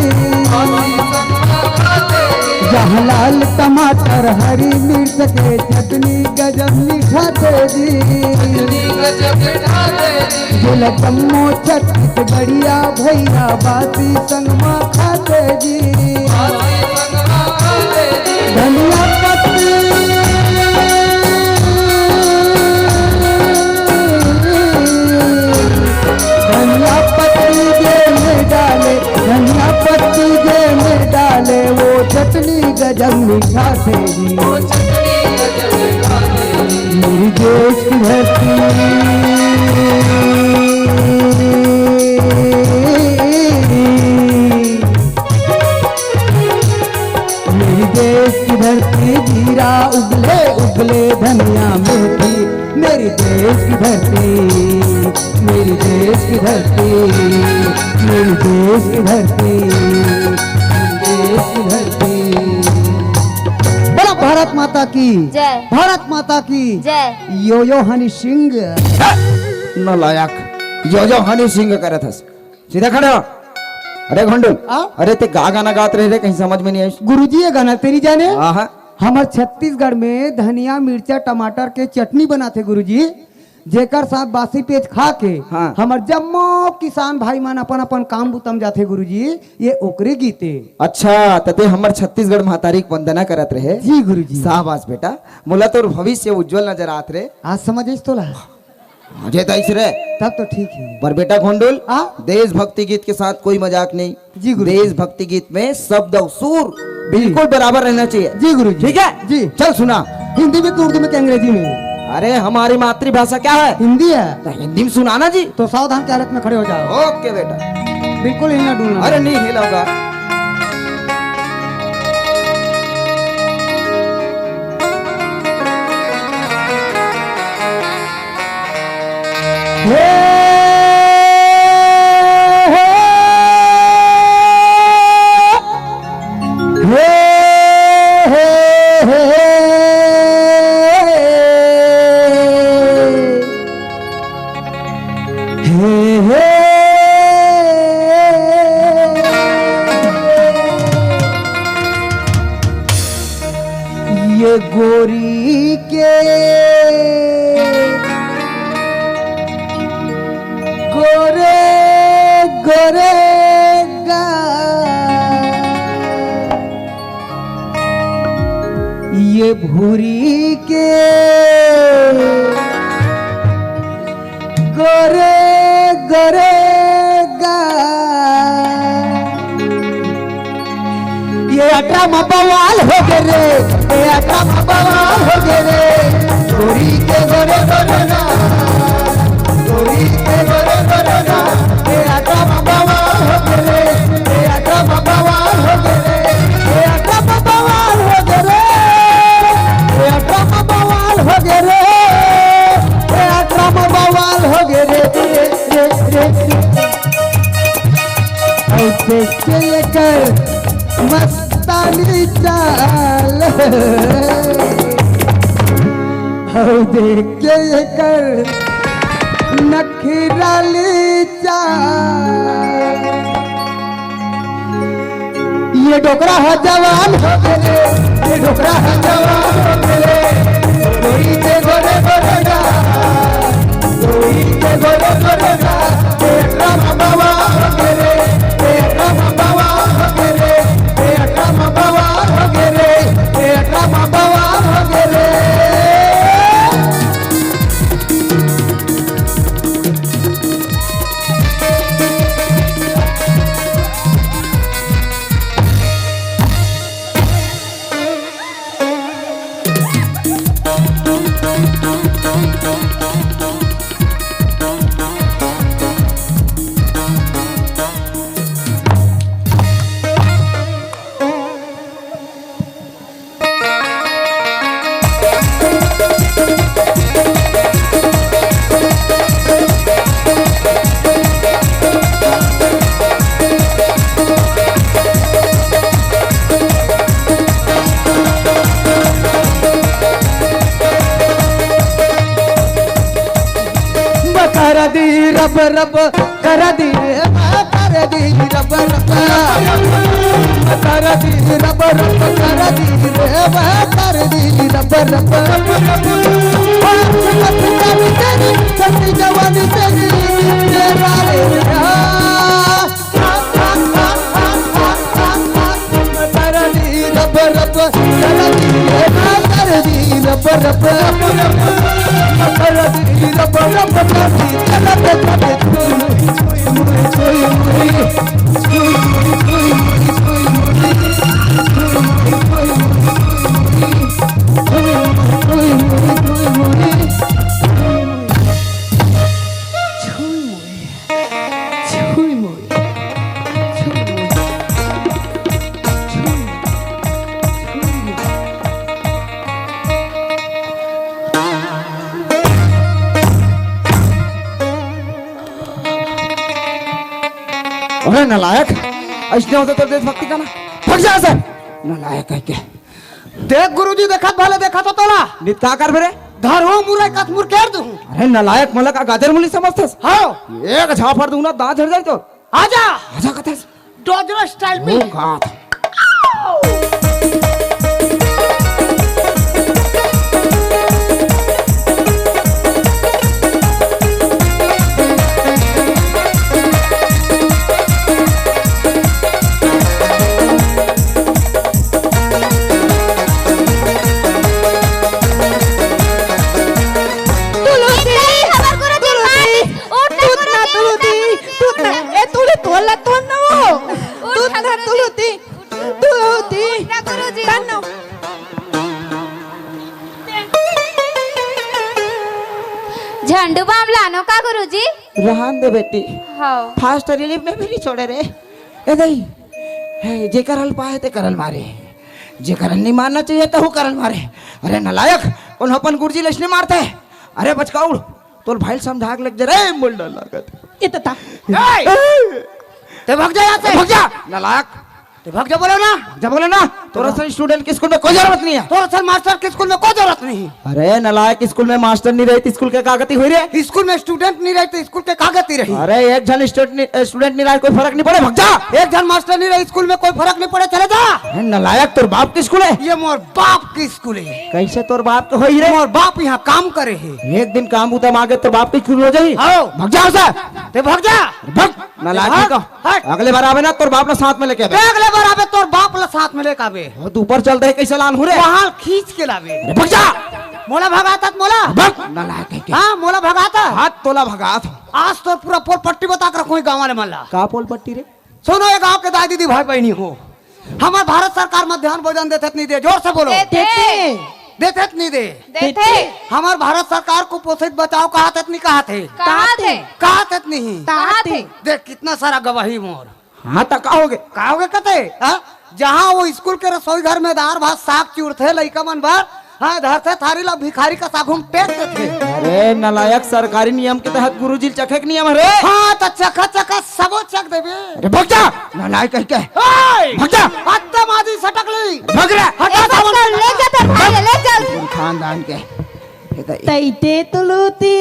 जहाँ लाल टमाटर, हरी मिर्च के चटनी गजब मिठाथे जी। जेला जम्मो छत्तीसगढ़िया भैया बासी संग मा खाथे जी। धनिया पत्ती, धनिया पत्ती जे में डाले, धनिया पत्ती जे में डाले, वो चटनी गजब मिठाथे जी। मेरी देश की धरती, मेरी देश की धरती, जीरा उगले उगले धनिया मेथी। मेरी देश की धरती, मेरी देश की धरती, मेरी देश की धरती, मेरी देश की धरती। बोलो भारत माता की जय। भारत माता की जय। यो यो हनी सिंह। नालायक, यो यो हनी सिंह करत हस। सीधा खड़े हो। अरे घोंडुल, हाँ? अरे ते का गाना गात रहे रे, कहीं समझ में नहीं आइस। गुरुजी, ये गाना तेरी जाने? हाँ, हाँ। हमर छत्तीसगढ़ में धनिया, मिर्चा, टमाटर के चटनी बनाथे गुरुजी, जेकर साथ बासी पेज खा के हाँ। हमर जम्मो किसान भाई मन अपन अपन काम बुता म जाथे गुरुजी, ये ओकरे गीत ए। अच्छा, त ते हमर छत्तीसगढ़ महतारी के वंदना करत रहे। जी गुरुजी। शाबाश बेटा, मोला तोर भविष्य उज्जवल नजर आत रे। आज समझ आइस तोला? अजय दाई से रे। तब तो ठीक है। पर बेटा घोंडुल, हाँ? देशभक्ति गीत के साथ कोई मजाक नहीं। जी गुरु जी। देशभक्ति गीत में शब्द और सुर बिल्कुल बराबर रहना चाहिए। जी गुरु जी। ठीक है? जी। चल सुना। हिंदी में कि उर्दू में कि अंग्रेजी में? अरे हमारी मातृभाषा क्या है? हिंदी है। तो हिंदी में सुनाना जी। तो सावधान की हालत में खड़े हो जाओ। ओके बेटा। बिल्कुल हिलना डुलना अरे नहीं। नहीं हिलाऊंगा। हे, हे, हे, हे, हे। हे, हे। ये गोरी के गोरे गोरे गा, ये भूरी के गोरे गोरे गा। ये अठारह में बवाल हो गे रे, ये अठारह में बवाल हो गे रे। गोरी के गोरे गोरे गा, गोरी के गोरे गोरे गा। ये अठारह में बवाल हो गे रे, ये अठारह में बवाल हो गे रे, ये अठारह में बवाल हो गे रे, ये अठारह में बवाल हो गे रे, ये अठारह में बवाल हो गे रे। रे, रे, रे। ऐसे चल कर मस्तानी चाल। हौ देख के एकर नखराली चाल। ये डोकरा ह जवान हो गे रे, ये डोकरा ह जवान हो गे रे। गोरी के गोरे गोरे गा, गोरी के गोरे गोरे गा। पेटरा म बवाल हो गे रे, पेटरा म बवाल हो गे रे, पेटरा म बवाल हो गे रे, पेटरा म बवाल हो गे रे। कर दी रब रब, कर दी रे, कर दी रब रब, कर दी रब रब, कर दी रे, कर दी रब रब। सच्ची जवानी तेरी, तेरा रे। छुई मोए, छुई मोए, छुई मोए, छुई मोए। अरे नालायक, अइसने होथे तोर देशभक्ति गाना? भाग जा से। नालायक कहिके। देख गुरुजी, देखत भले देखत हो तोला। नित का करबे रे? धरहूं मुरई कस मुरकेर दूं। अरे नालायक, मोला का गाजर मूली समझथस? हाँ। एक झापड़ दूं ना, दांत झड़ जाई तोर। आजा। आजा कथस। डोजरो स्टाइल में। तुलसी, तुलसी, उठ ना, तुलसी, उठ ना। ए, तुलसी, तोला तो ना वो। उठ ना, तुलसी, तुलसी। उठ ना, गुरुजी। तन्नो। झंडू बाम लानो का गुरुजी? रहन दे बेटी। हाँ। फास्ट रिलीफ में भी नहीं छोड़े रे। ए दई, हे, जेकर हल पाए ते करल मारे, जेकर हल नहीं मारना चाहिए तो हु करल मारे। अरे नालायक, उन अपन गुरुजी लइसने मारते। अरे बचकाउड़, तोर भाई ल समझा के लग जा रे, मोला डर लागत। ए तता। ए! ते भग जा यहाँ से। भग जा, नालायक। ते भग जा बोलो ना। भग जा बोलो ना। तोरा सन स्टूडेंट के स्कूल में कोई जरूरत नहीं है। तोरा सन मास्टर के स्कूल में कोई जरूरत नहीं। अरे नालायक, स्कूल में मास्टर नहीं रही तो स्कूल के का गति हुई रे? स्कूल में स्टूडेंट नहीं रही तो स्कूल के का गति रही? अरे एक झन स्टूडेंट नहीं, स्टूडेंट नहीं रही, कोई फर्क नहीं पड़े, भग जा। एक झन मास्टर नहीं रही, स्कूल में कोई फर्क नहीं पड़े, चले जा। अरे नालायक, तोर बाप के स्कूल है? ये मोर बाप के स्कूल है। कैसे तोर बाप के होई रे? मोर बाप यहाँ काम करे है। एक दिन काम उतम आगे तोर बाप के स्कूल हो जाई। आओ। भग जा उसे। ते भग जा। भग। नालायक भाग, नहीं तो। हट। अगले बार आवे ना, तोर बाप ला साथ में लेके आवे। अगले बार आवे, तोर बाप ला साथ में लेके आवे। वो तो ऊपर चल रहे, कैसे लान हो रे? वहाँ खींच के लावे। अरे, भग जा। मोला भगाता त मोला। भग, नालायक कह के। हाँ, मोला भगाता। हाथ तोला भगात हो। आज तो पूरा पोल पट्टी बता के रखो गाँव वाले मन ला। का पोल पट्टी रे? सुनो, ये गाँव के दाई दीदी भाई बहनी हो, हमार भारत सरकार मध्यान्ह भोजन देथे त नहीं दे, जोर से बोलो। देथे। देथे त नहीं दे। देथे। हमार भारत सरकार कुपोषित बचाओ कहाथे त नहीं कहाथे? कहाथे। कहाथे त नहीं? कहाथे। देख कितना सारा गवाही मोर। हाँ, त का होगे? का होगे कते? हाँ? जहाँ वो स्कूल के रसोई घर में दार भात साग चुरथे लइका मन बर, हाँ, धरथे थारी ला भिखारी का साघू में फेंक देथे। अरे नालायक, सरकारी नियम के तहत गुरुजी ल चखे के नियम हरे। हाँ, त चखा चखा सबो चख देबे। अरे भग जा, नालायक कह के। ओए! भग जा। हत्ता माजी सटक ली। भग रे। हटा ए, सावन बस कर, ले जा तेरे भाई, ले चल। खानदान के। तैते तुलूती।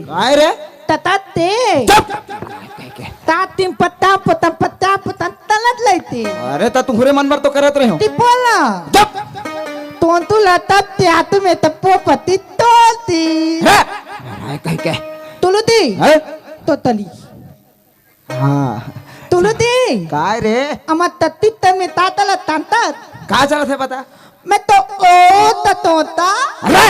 काय रे? ततते। चुप। कह के। तातिम पत्ता पतम पत्ता पतम तलत लैते। अरे त तुहरे मन बर तो करत रहे हो। ती बोला। चुप। तोंतु लतब ते आतु में तप्पो पति तोलती। रे। नालायक कह के। तुलूती। हैं? तो तली। हाँ। तुलूती। काय रे? अमा तत्ती तमे तातला तांतात। का चलत हे बता? मैं तो ओ ततोता। अरे!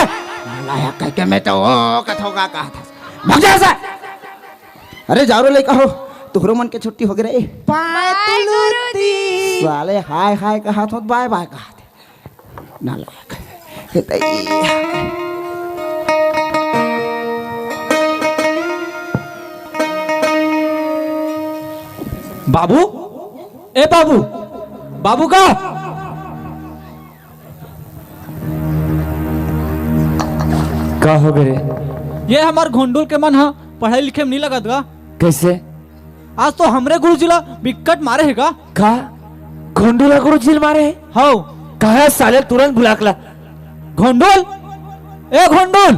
नालायक कह के मैं तो ओ कथोगा कहा था। भग जा से। अरे जाओ रे लइका हो, तुहरो मन के छुट्टी होगे रे। बाय तुलूती। साले हाय हाय कहा थो, बाय बाय कहा थे। नालायक। हे तई। बाबू, ए बाबू, बाबू का? का होगे रे? ये हमार घोंडुल के मन ह पढ़े लिखे में नहीं लगत गा। कैसे? आज तो हमरे गुरुजी ला बिकट मारे हे गा। का? घोंडुल ला गुरुजी ला मारे हे? हव। कहाँ हे साले, तुरंत बुला के ला। घोंडुल, ए घोंडुल।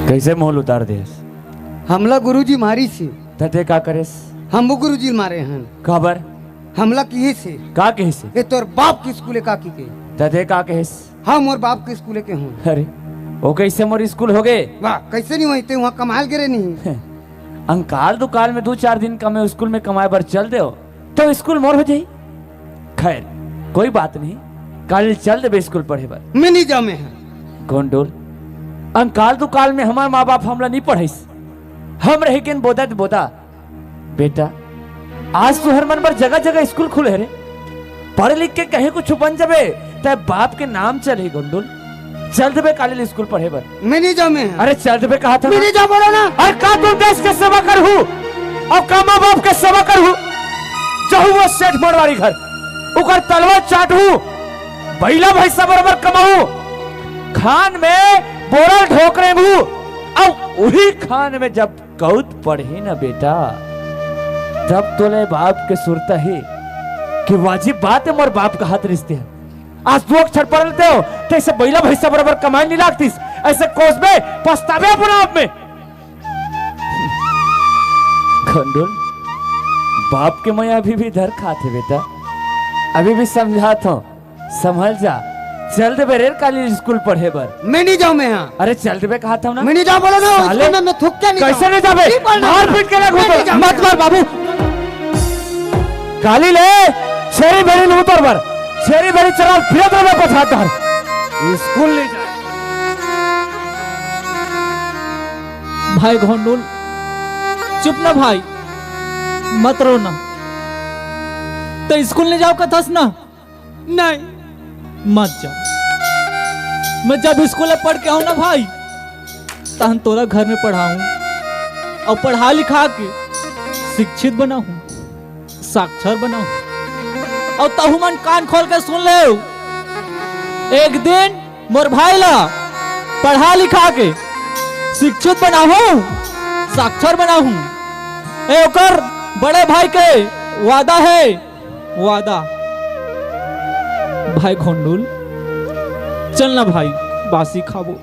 कैसे मोल उतार देस? हमला गुरुजी मारिस हे। त ते का करेस? हम वो गुरुजी मारे हन। काबर? हमला किहिस हे। का किहिस हे? ए तोर बाप के स्कूल हे का कहिके। त ते का कहेस? हाँ, मोर बाप के स्कूल के हूँ। अरे, ओ कैसे मोर स्कूल होगे? वाह, कैसे नहीं होई? ते वहाँ कमाल गिरे नहीं। अंकाल दुकाल में दो चार दिन का मैं स्कूल में कमाए बर चल देव, तो स्कूल मोर हो जाई। खैर, कोई बात नहीं, काल चल देबे स्कूल पढ़े बर। मैं नहीं जामे है। घोंडुल, अंकाल दुकाल में हमार माँ बाप हमला नहीं पढ़ाइस। हम रह गेन बोदा त बोदा। बेटा, आज तुहर मन बर जगह जगह स्कूल खुले हे रे। पढ़ लिख के कहीं कुछ बन जाबे, तै बाप के नाम चलही घोंडुल। चल देबे काले ले स्कूल पढ़े बर। मैं नहीं जामे। अरे चल देबे कहा था मैं ना। नहीं जा बोला ना। अरे का तू देश के सेवा करहू और का माँ बाप के सेवा करहू? जाहू वो सेठ मरवारी घर, उकर तलवा चाटहू, बैला भैंसा बराबर कमाहू, खान में बोरल ढोक रेंगहू, और वही खान में जब कउत पढ़ही न बेटा, तब तोले बाप के सुरता हे कि वाजिब बात हे मोर बाप का हाथ रिश्ते हे। आज दू अक्षर पढ़ लेते हो, तो ऐसे बैला भैंसा बराबर कमाई नहीं लागतीस। ऐसे कोसबे, पछताबे अपना आप में। गोंडुल, बाप के मया अभी भी धर खात हे बेटा, अभी भी समझात हूँ, संभल जा। चल देबे रे काली स्कूल पढ़े बर। मैं नहीं जाऊँ, मैं यहाँ। अरे चल देबे कहा था ना। मैं नहीं जाऊँ बोला ना, साले, स्कूल में मैं थूक के नहीं कैसे जाऊँ। नहीं जाबे? नहीं पढ़ना। मार पीट के रख मैं ऊपर। नहीं जाऊँ। मत मार बाबू। काली ले, छेरी भेरी ले उतर बर। छेरी भेरी चरा फिरत रहे पछाड़। स्कूल नहीं जा। भाई घोंडुल, चुप ना भाई, मत रो ना। तो स्कूल नहीं जाओ कथस ना? नहीं। मत जा। मैं जब स्कूल में पढ़ के आऊं ना भाई, तहन तोला घर में पढ़ाऊं और पढ़ा लिखा के शिक्षित बनाऊं, साक्षर बनाऊं। और तहु मन कान खोल के सुन ले, एक दिन मोर भाई ला पढ़ा लिखा के शिक्षित बनाहूं, साक्षर बनाहूं। ए ओकर बड़े भाई के वादा है, वादा। भाई घोंडुल, चल ना भाई, बासी खाबो।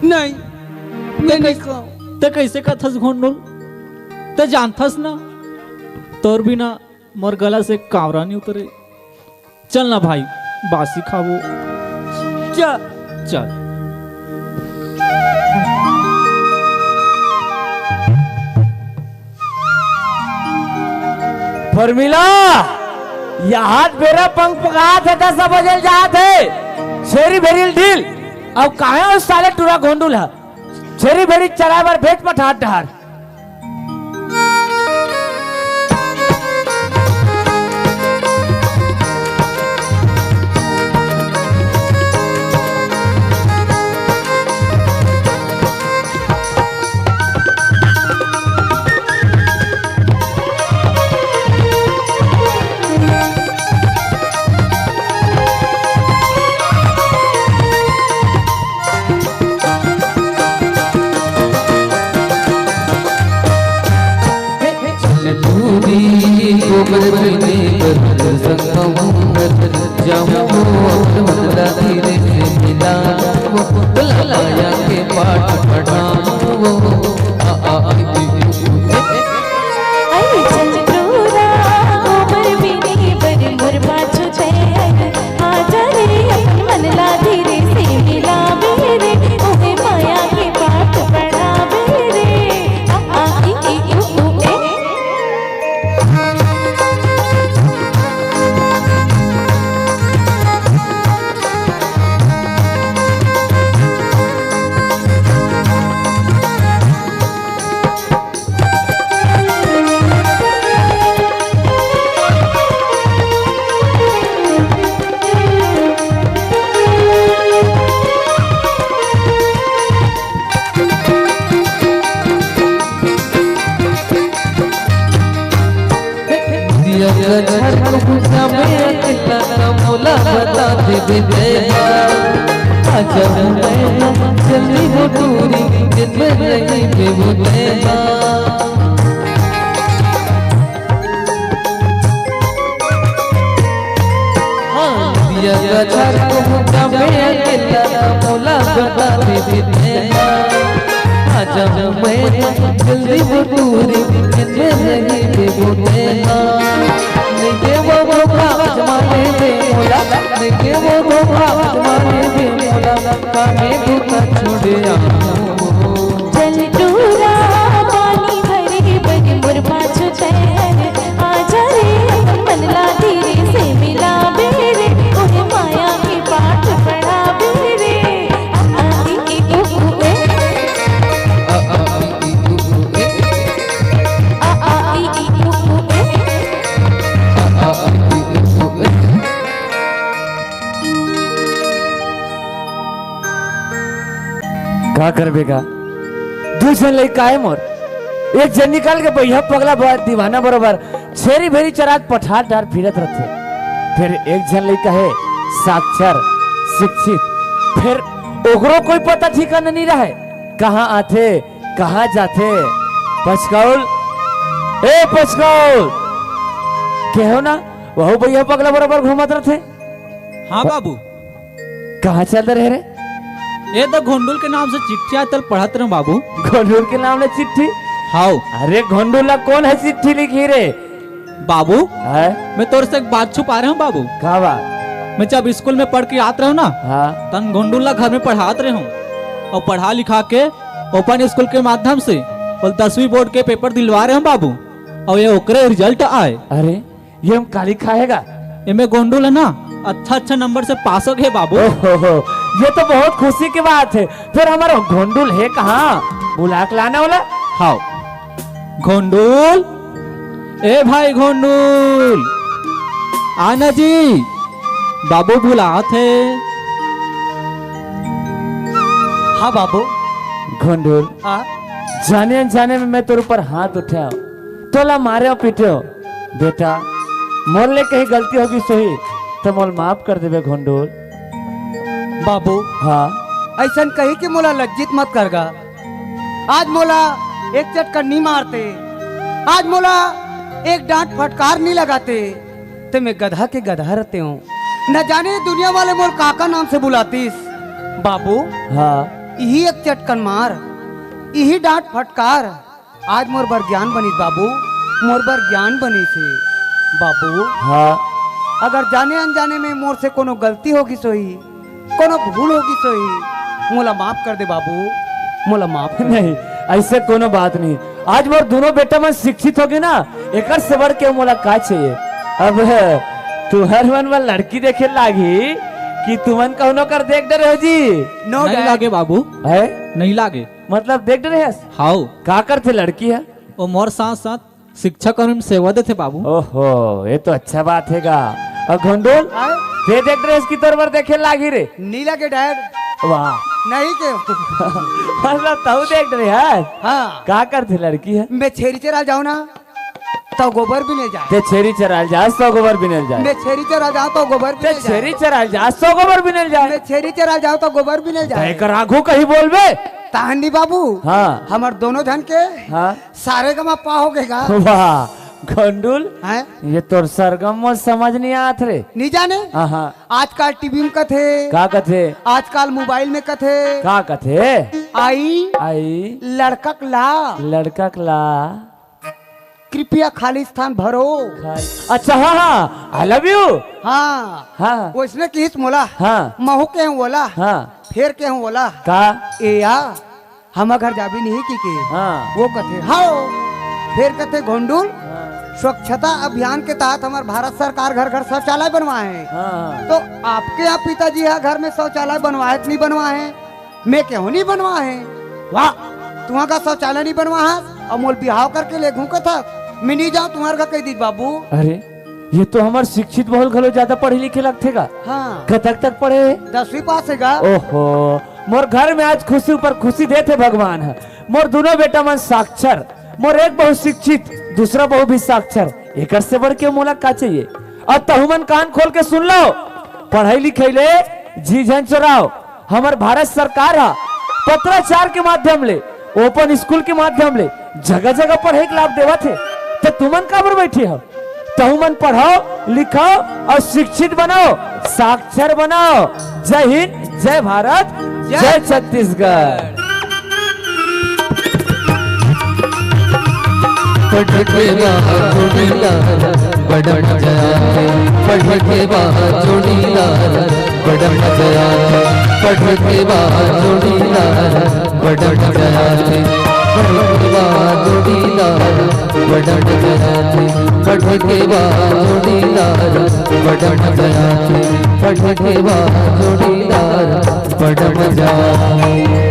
नहीं, मैं नहीं खाऊं। ते कैसे कथस घोंडुल? ते जानथस ना, तोर बिना मोर गला से कांवरा नहीं उतरे। चल ना भाई, बासी खाबो। चल। चल। फर्मिला, यहाँ बेरा पंख पकात हे, दस बजे जात हे। छेरी भेरी ल ढील, अउ काहे ओ साले टूरा घोंडुल ह? छेरी भेरी चराए बर भेज पठार डहार। चल दूरी गोबर बिने बर संगम जाऊं, मन ला धीरे से मिलाऊं, भला माया के पाठ पढ़ाऊं। आ, आ, आ, आ, आ, आ, अरे चल टूरा, गोबर बिने बर मोर पाछू तैयार। आजा रे अपन मन ला धीरे से मिलाबे रे, ओहे माया के पाठ पढ़ाबे रे। आ, आ, ई, ई, उ, ऊ, ए। दिया का झर को बुझा में अकेला का मोला बता दे दे देवा। आजा मैं जल्दी वो टूरी, दिन में नहीं दे वो देवा। हाँ, दिया का झाड़ को मुझा में अकेला मोला बता दे देना। आजा मैं जल्दी वो टूरी, कितने नहीं दे वो देना। नहीं दे वो धोखा, आजमाने दे मोला। नहीं दे वो धोखा, आजमाने दे मोला। काहे तू छोड़े आ चल टूरा पानी भरे बर मोर पाछू तैयार। आजा रे अपन मन ला धीरे से मिलाबे रे, ओहे माया के पाठ पढ़ाबे रे। आ, आ, ई, ई, उ, ऊ, ए। आ, आ, ई, ई, उ, ऊ, ए। आ, आ, ई, ई, उ, ऊ, ए। आ, आ, ई, ई, उ, ऊ, ए। का करबे गा? दू झन लइका आय मोर, एक झन निकल के बइहा पगला ब-, दीवाना बरोबर छेरी भेरी चरात पठार डार फिरत रथे। फेर एक झन लइका हे साक्षर, शिक्षित, फेर ओकरो कोई पता ठिकाना नइ रहय, कहाँ आथे, कहाँ जाथे। पचकौल, ए पचकौल, केहो ना, वहू बइहा पगला बरोबर घूमत रथे। हाँ बाबू। कहाँ चल रहे रे? ए तो घोंडुल के नाम से चिट्ठी आय, तेला पढ़त रहेंव बाबू। घोंडुल के नाम ले चिट्ठी? हाव। अरे घोंडुल ला कोन ह चिट्ठी लिखही रे? बाबू, हैं? मैं तोर से एक बात छुपा रहेंव बाबू। का बात? मैं जब स्कूल में पढ़ के आत रहेंव ना, हाँ। तब घोंडुल ला घर में पढ़ात रहेंव अउ पढ़ा लिखा के अपन स्कूल के माध्यम से ओला दसवीं बोर्ड के पेपर दिलवा रहेंव बाबू, अउ ए ओकरे रिजल्ट आय। अरे, ए में का लिखाय हे गा? ए में घोंडुल ह ना अच्छा अच्छा नंबर से पास हो गे बाबू। ओहो हो, ए तो बहुत खुशी के बात हे। फेर हमर घोंडुल हे कहाँ? बुला के लाना ओला। हाव। घोंडुल, ए भाई घोंडुल, आना जी, बाबू बुलात हे। हाँ बाबू। घोंडुल, हाँ? जाने अनजाने में मैं तोर ऊपर हाथ उठाएंव, तोला मारेंव पीटेंव। बेटा, मोर ले कहीं गलती होगे होही, त मोला माफ कर देबे घोंडुल। बाबू, हाँ। अइसन कहि के मोला लज्जित मत कर गा। आज मोला एक चटकन नी मारते, आज मोला एक डांट फटकार नी लगाते, त मैं गधा के गधा रहतेंव। न जाने दुनिया वाले मोला का का नाम से बुलातिस। बाबू, हाँ। इही एक चटकन मार, इही डांट फटकार आज मोर बर ज्ञान बनिस बाबू, मोर बर ज्ञान बनिस हे। बाबू, हाँ। अगर जाने अनजाने में मोर से कोनो गलती होगे होही, कोनो भूल होगे होही, मोला माफ कर दे बाबू, मोला माफ कर दे। नहीं, अइसे कोनो बात नहीं। आज मोर दूनों बेटा मन शिक्षित होगे ना, एकर से बढ़ के मोला का चाहिए? अब तुहर मन म लड़की देखे लागही कि तुमन कौनो कर देख डरे हो जी? No नहीं dad। लागे बाबू। हैं? नहीं लागे। मतलब देख डरे हस? हाव। का करथे लड़की ह? ओ मोर साथ साथ शिक्षा कर्मी में सेवा देथे बाबू। ओहो, ए तो अच्छा बात हे गा। अउ घोंडुल, आय? ते देख डरे हस कि तोर बर देखे लागही रे? नहीं लागे dad। वाह। नहीं के। मतलब तहूँ देख डरे हस? हाँ। का करथे लड़की ह? मैं छेरी चरा जाओं ना, त गोबर बिने जाय। ते छेरी चराय ल जास त गोबर बिने ल जाय। मैं छेरी चरा जाओं त गोबर बिने जाय। छेरी चराय ल जास त गोबर बिने ल जाय। मैं छेरी चरा जाओं त गोबर बिने ल जाय। त एकर आघू कहीं बोलबे? तहन नी बाबू। हाँ। हमर दूनों झन के हाँ। सारे गमा पा होगे गा। वाह, घोंडुल। हैं? ए तोर सरगम मोर समझ नहीं आत रे। नहीं जाने? हाँ, हाँ। आजकल टीवी में कथे। का कथे? आजकल मोबाइल में कथे। का कथे? आई। आई। लड़का के ला। लड़का के ला। कृपया खाली स्थान भरो। खाली। अच्छा, हाँ, हाँ, I love you। हाँ। हाँ। वइसने किहिस मोला। हाँ। महूँ केहेंव ओला। हाँ। फेर केहेंव ओला। का? ए या, हमर घर जाबे नहीं कि के? हाँ। ओ कथे, हाव। फेर कथे, घोंडुल, हाँ। स्वच्छता अभियान के तहत हमर भारत सरकार घर घर शौचालय बनवाए हे। हाँ। त आपके यहाँ पिताजी ह घर में शौचालय बनवाए त नहीं बनवाए हे? मैं केहेंव नहीं बनवाए हे। वाह, तुँहर घर शौचालय नहीं बनवाए हस अउ मोला बिहाव करके लेगहूँ कथस, मैं नहीं जाओं तुँहर घर कहि दिस बाबू। अरे, ए तो हमर शिक्षित बहुल घलो ज्यादा पढ़े लिखे लगथे गा। हाँ। कतक तक पढ़े हे? दसवीं पास हे गा। ओहो, मोर घर में आज खुशी ऊपर खुशी देथे भगवान ह। मोर दूनों बेटा मन साक्षर, मोर एक बहू शिक्षित, दूसरा बहू भी साक्षर, एकर से बढ़ के मोला का चाहिए? अब तहूँ मन कान खोल के सुन लव, पढ़ई लिखई ले जी झन चोराव। हमर भारत सरकार ह पत्राचार के माध्यम ले, ओपन स्कूल के माध्यम ले जगह-जगह पढ़ई के लाभ देवत हे, त तुमन काबर बइठे हव? तहूँ मन पढ़व, लिखव अउ शिक्षित बनव, साक्षर बनव। जय हिंद, जय भारत, जय जय छत्तीसगढ़। पढ़ के बा जोड़ीदार, बड़ा मजा आथे। पढ़ के बा जोड़ीदार, बड़ा मजा आथे। पढ़ के बा जोड़ीदार, बड़ा मजा आथे। पढ़ के बा जोड़ीदार, बड़ा मजा आथे। पढ़ के बा जोड़ीदार, बड़ा मजा आथे। पढ़ के बा जोड़ीदार, बड़ा मजा आथे।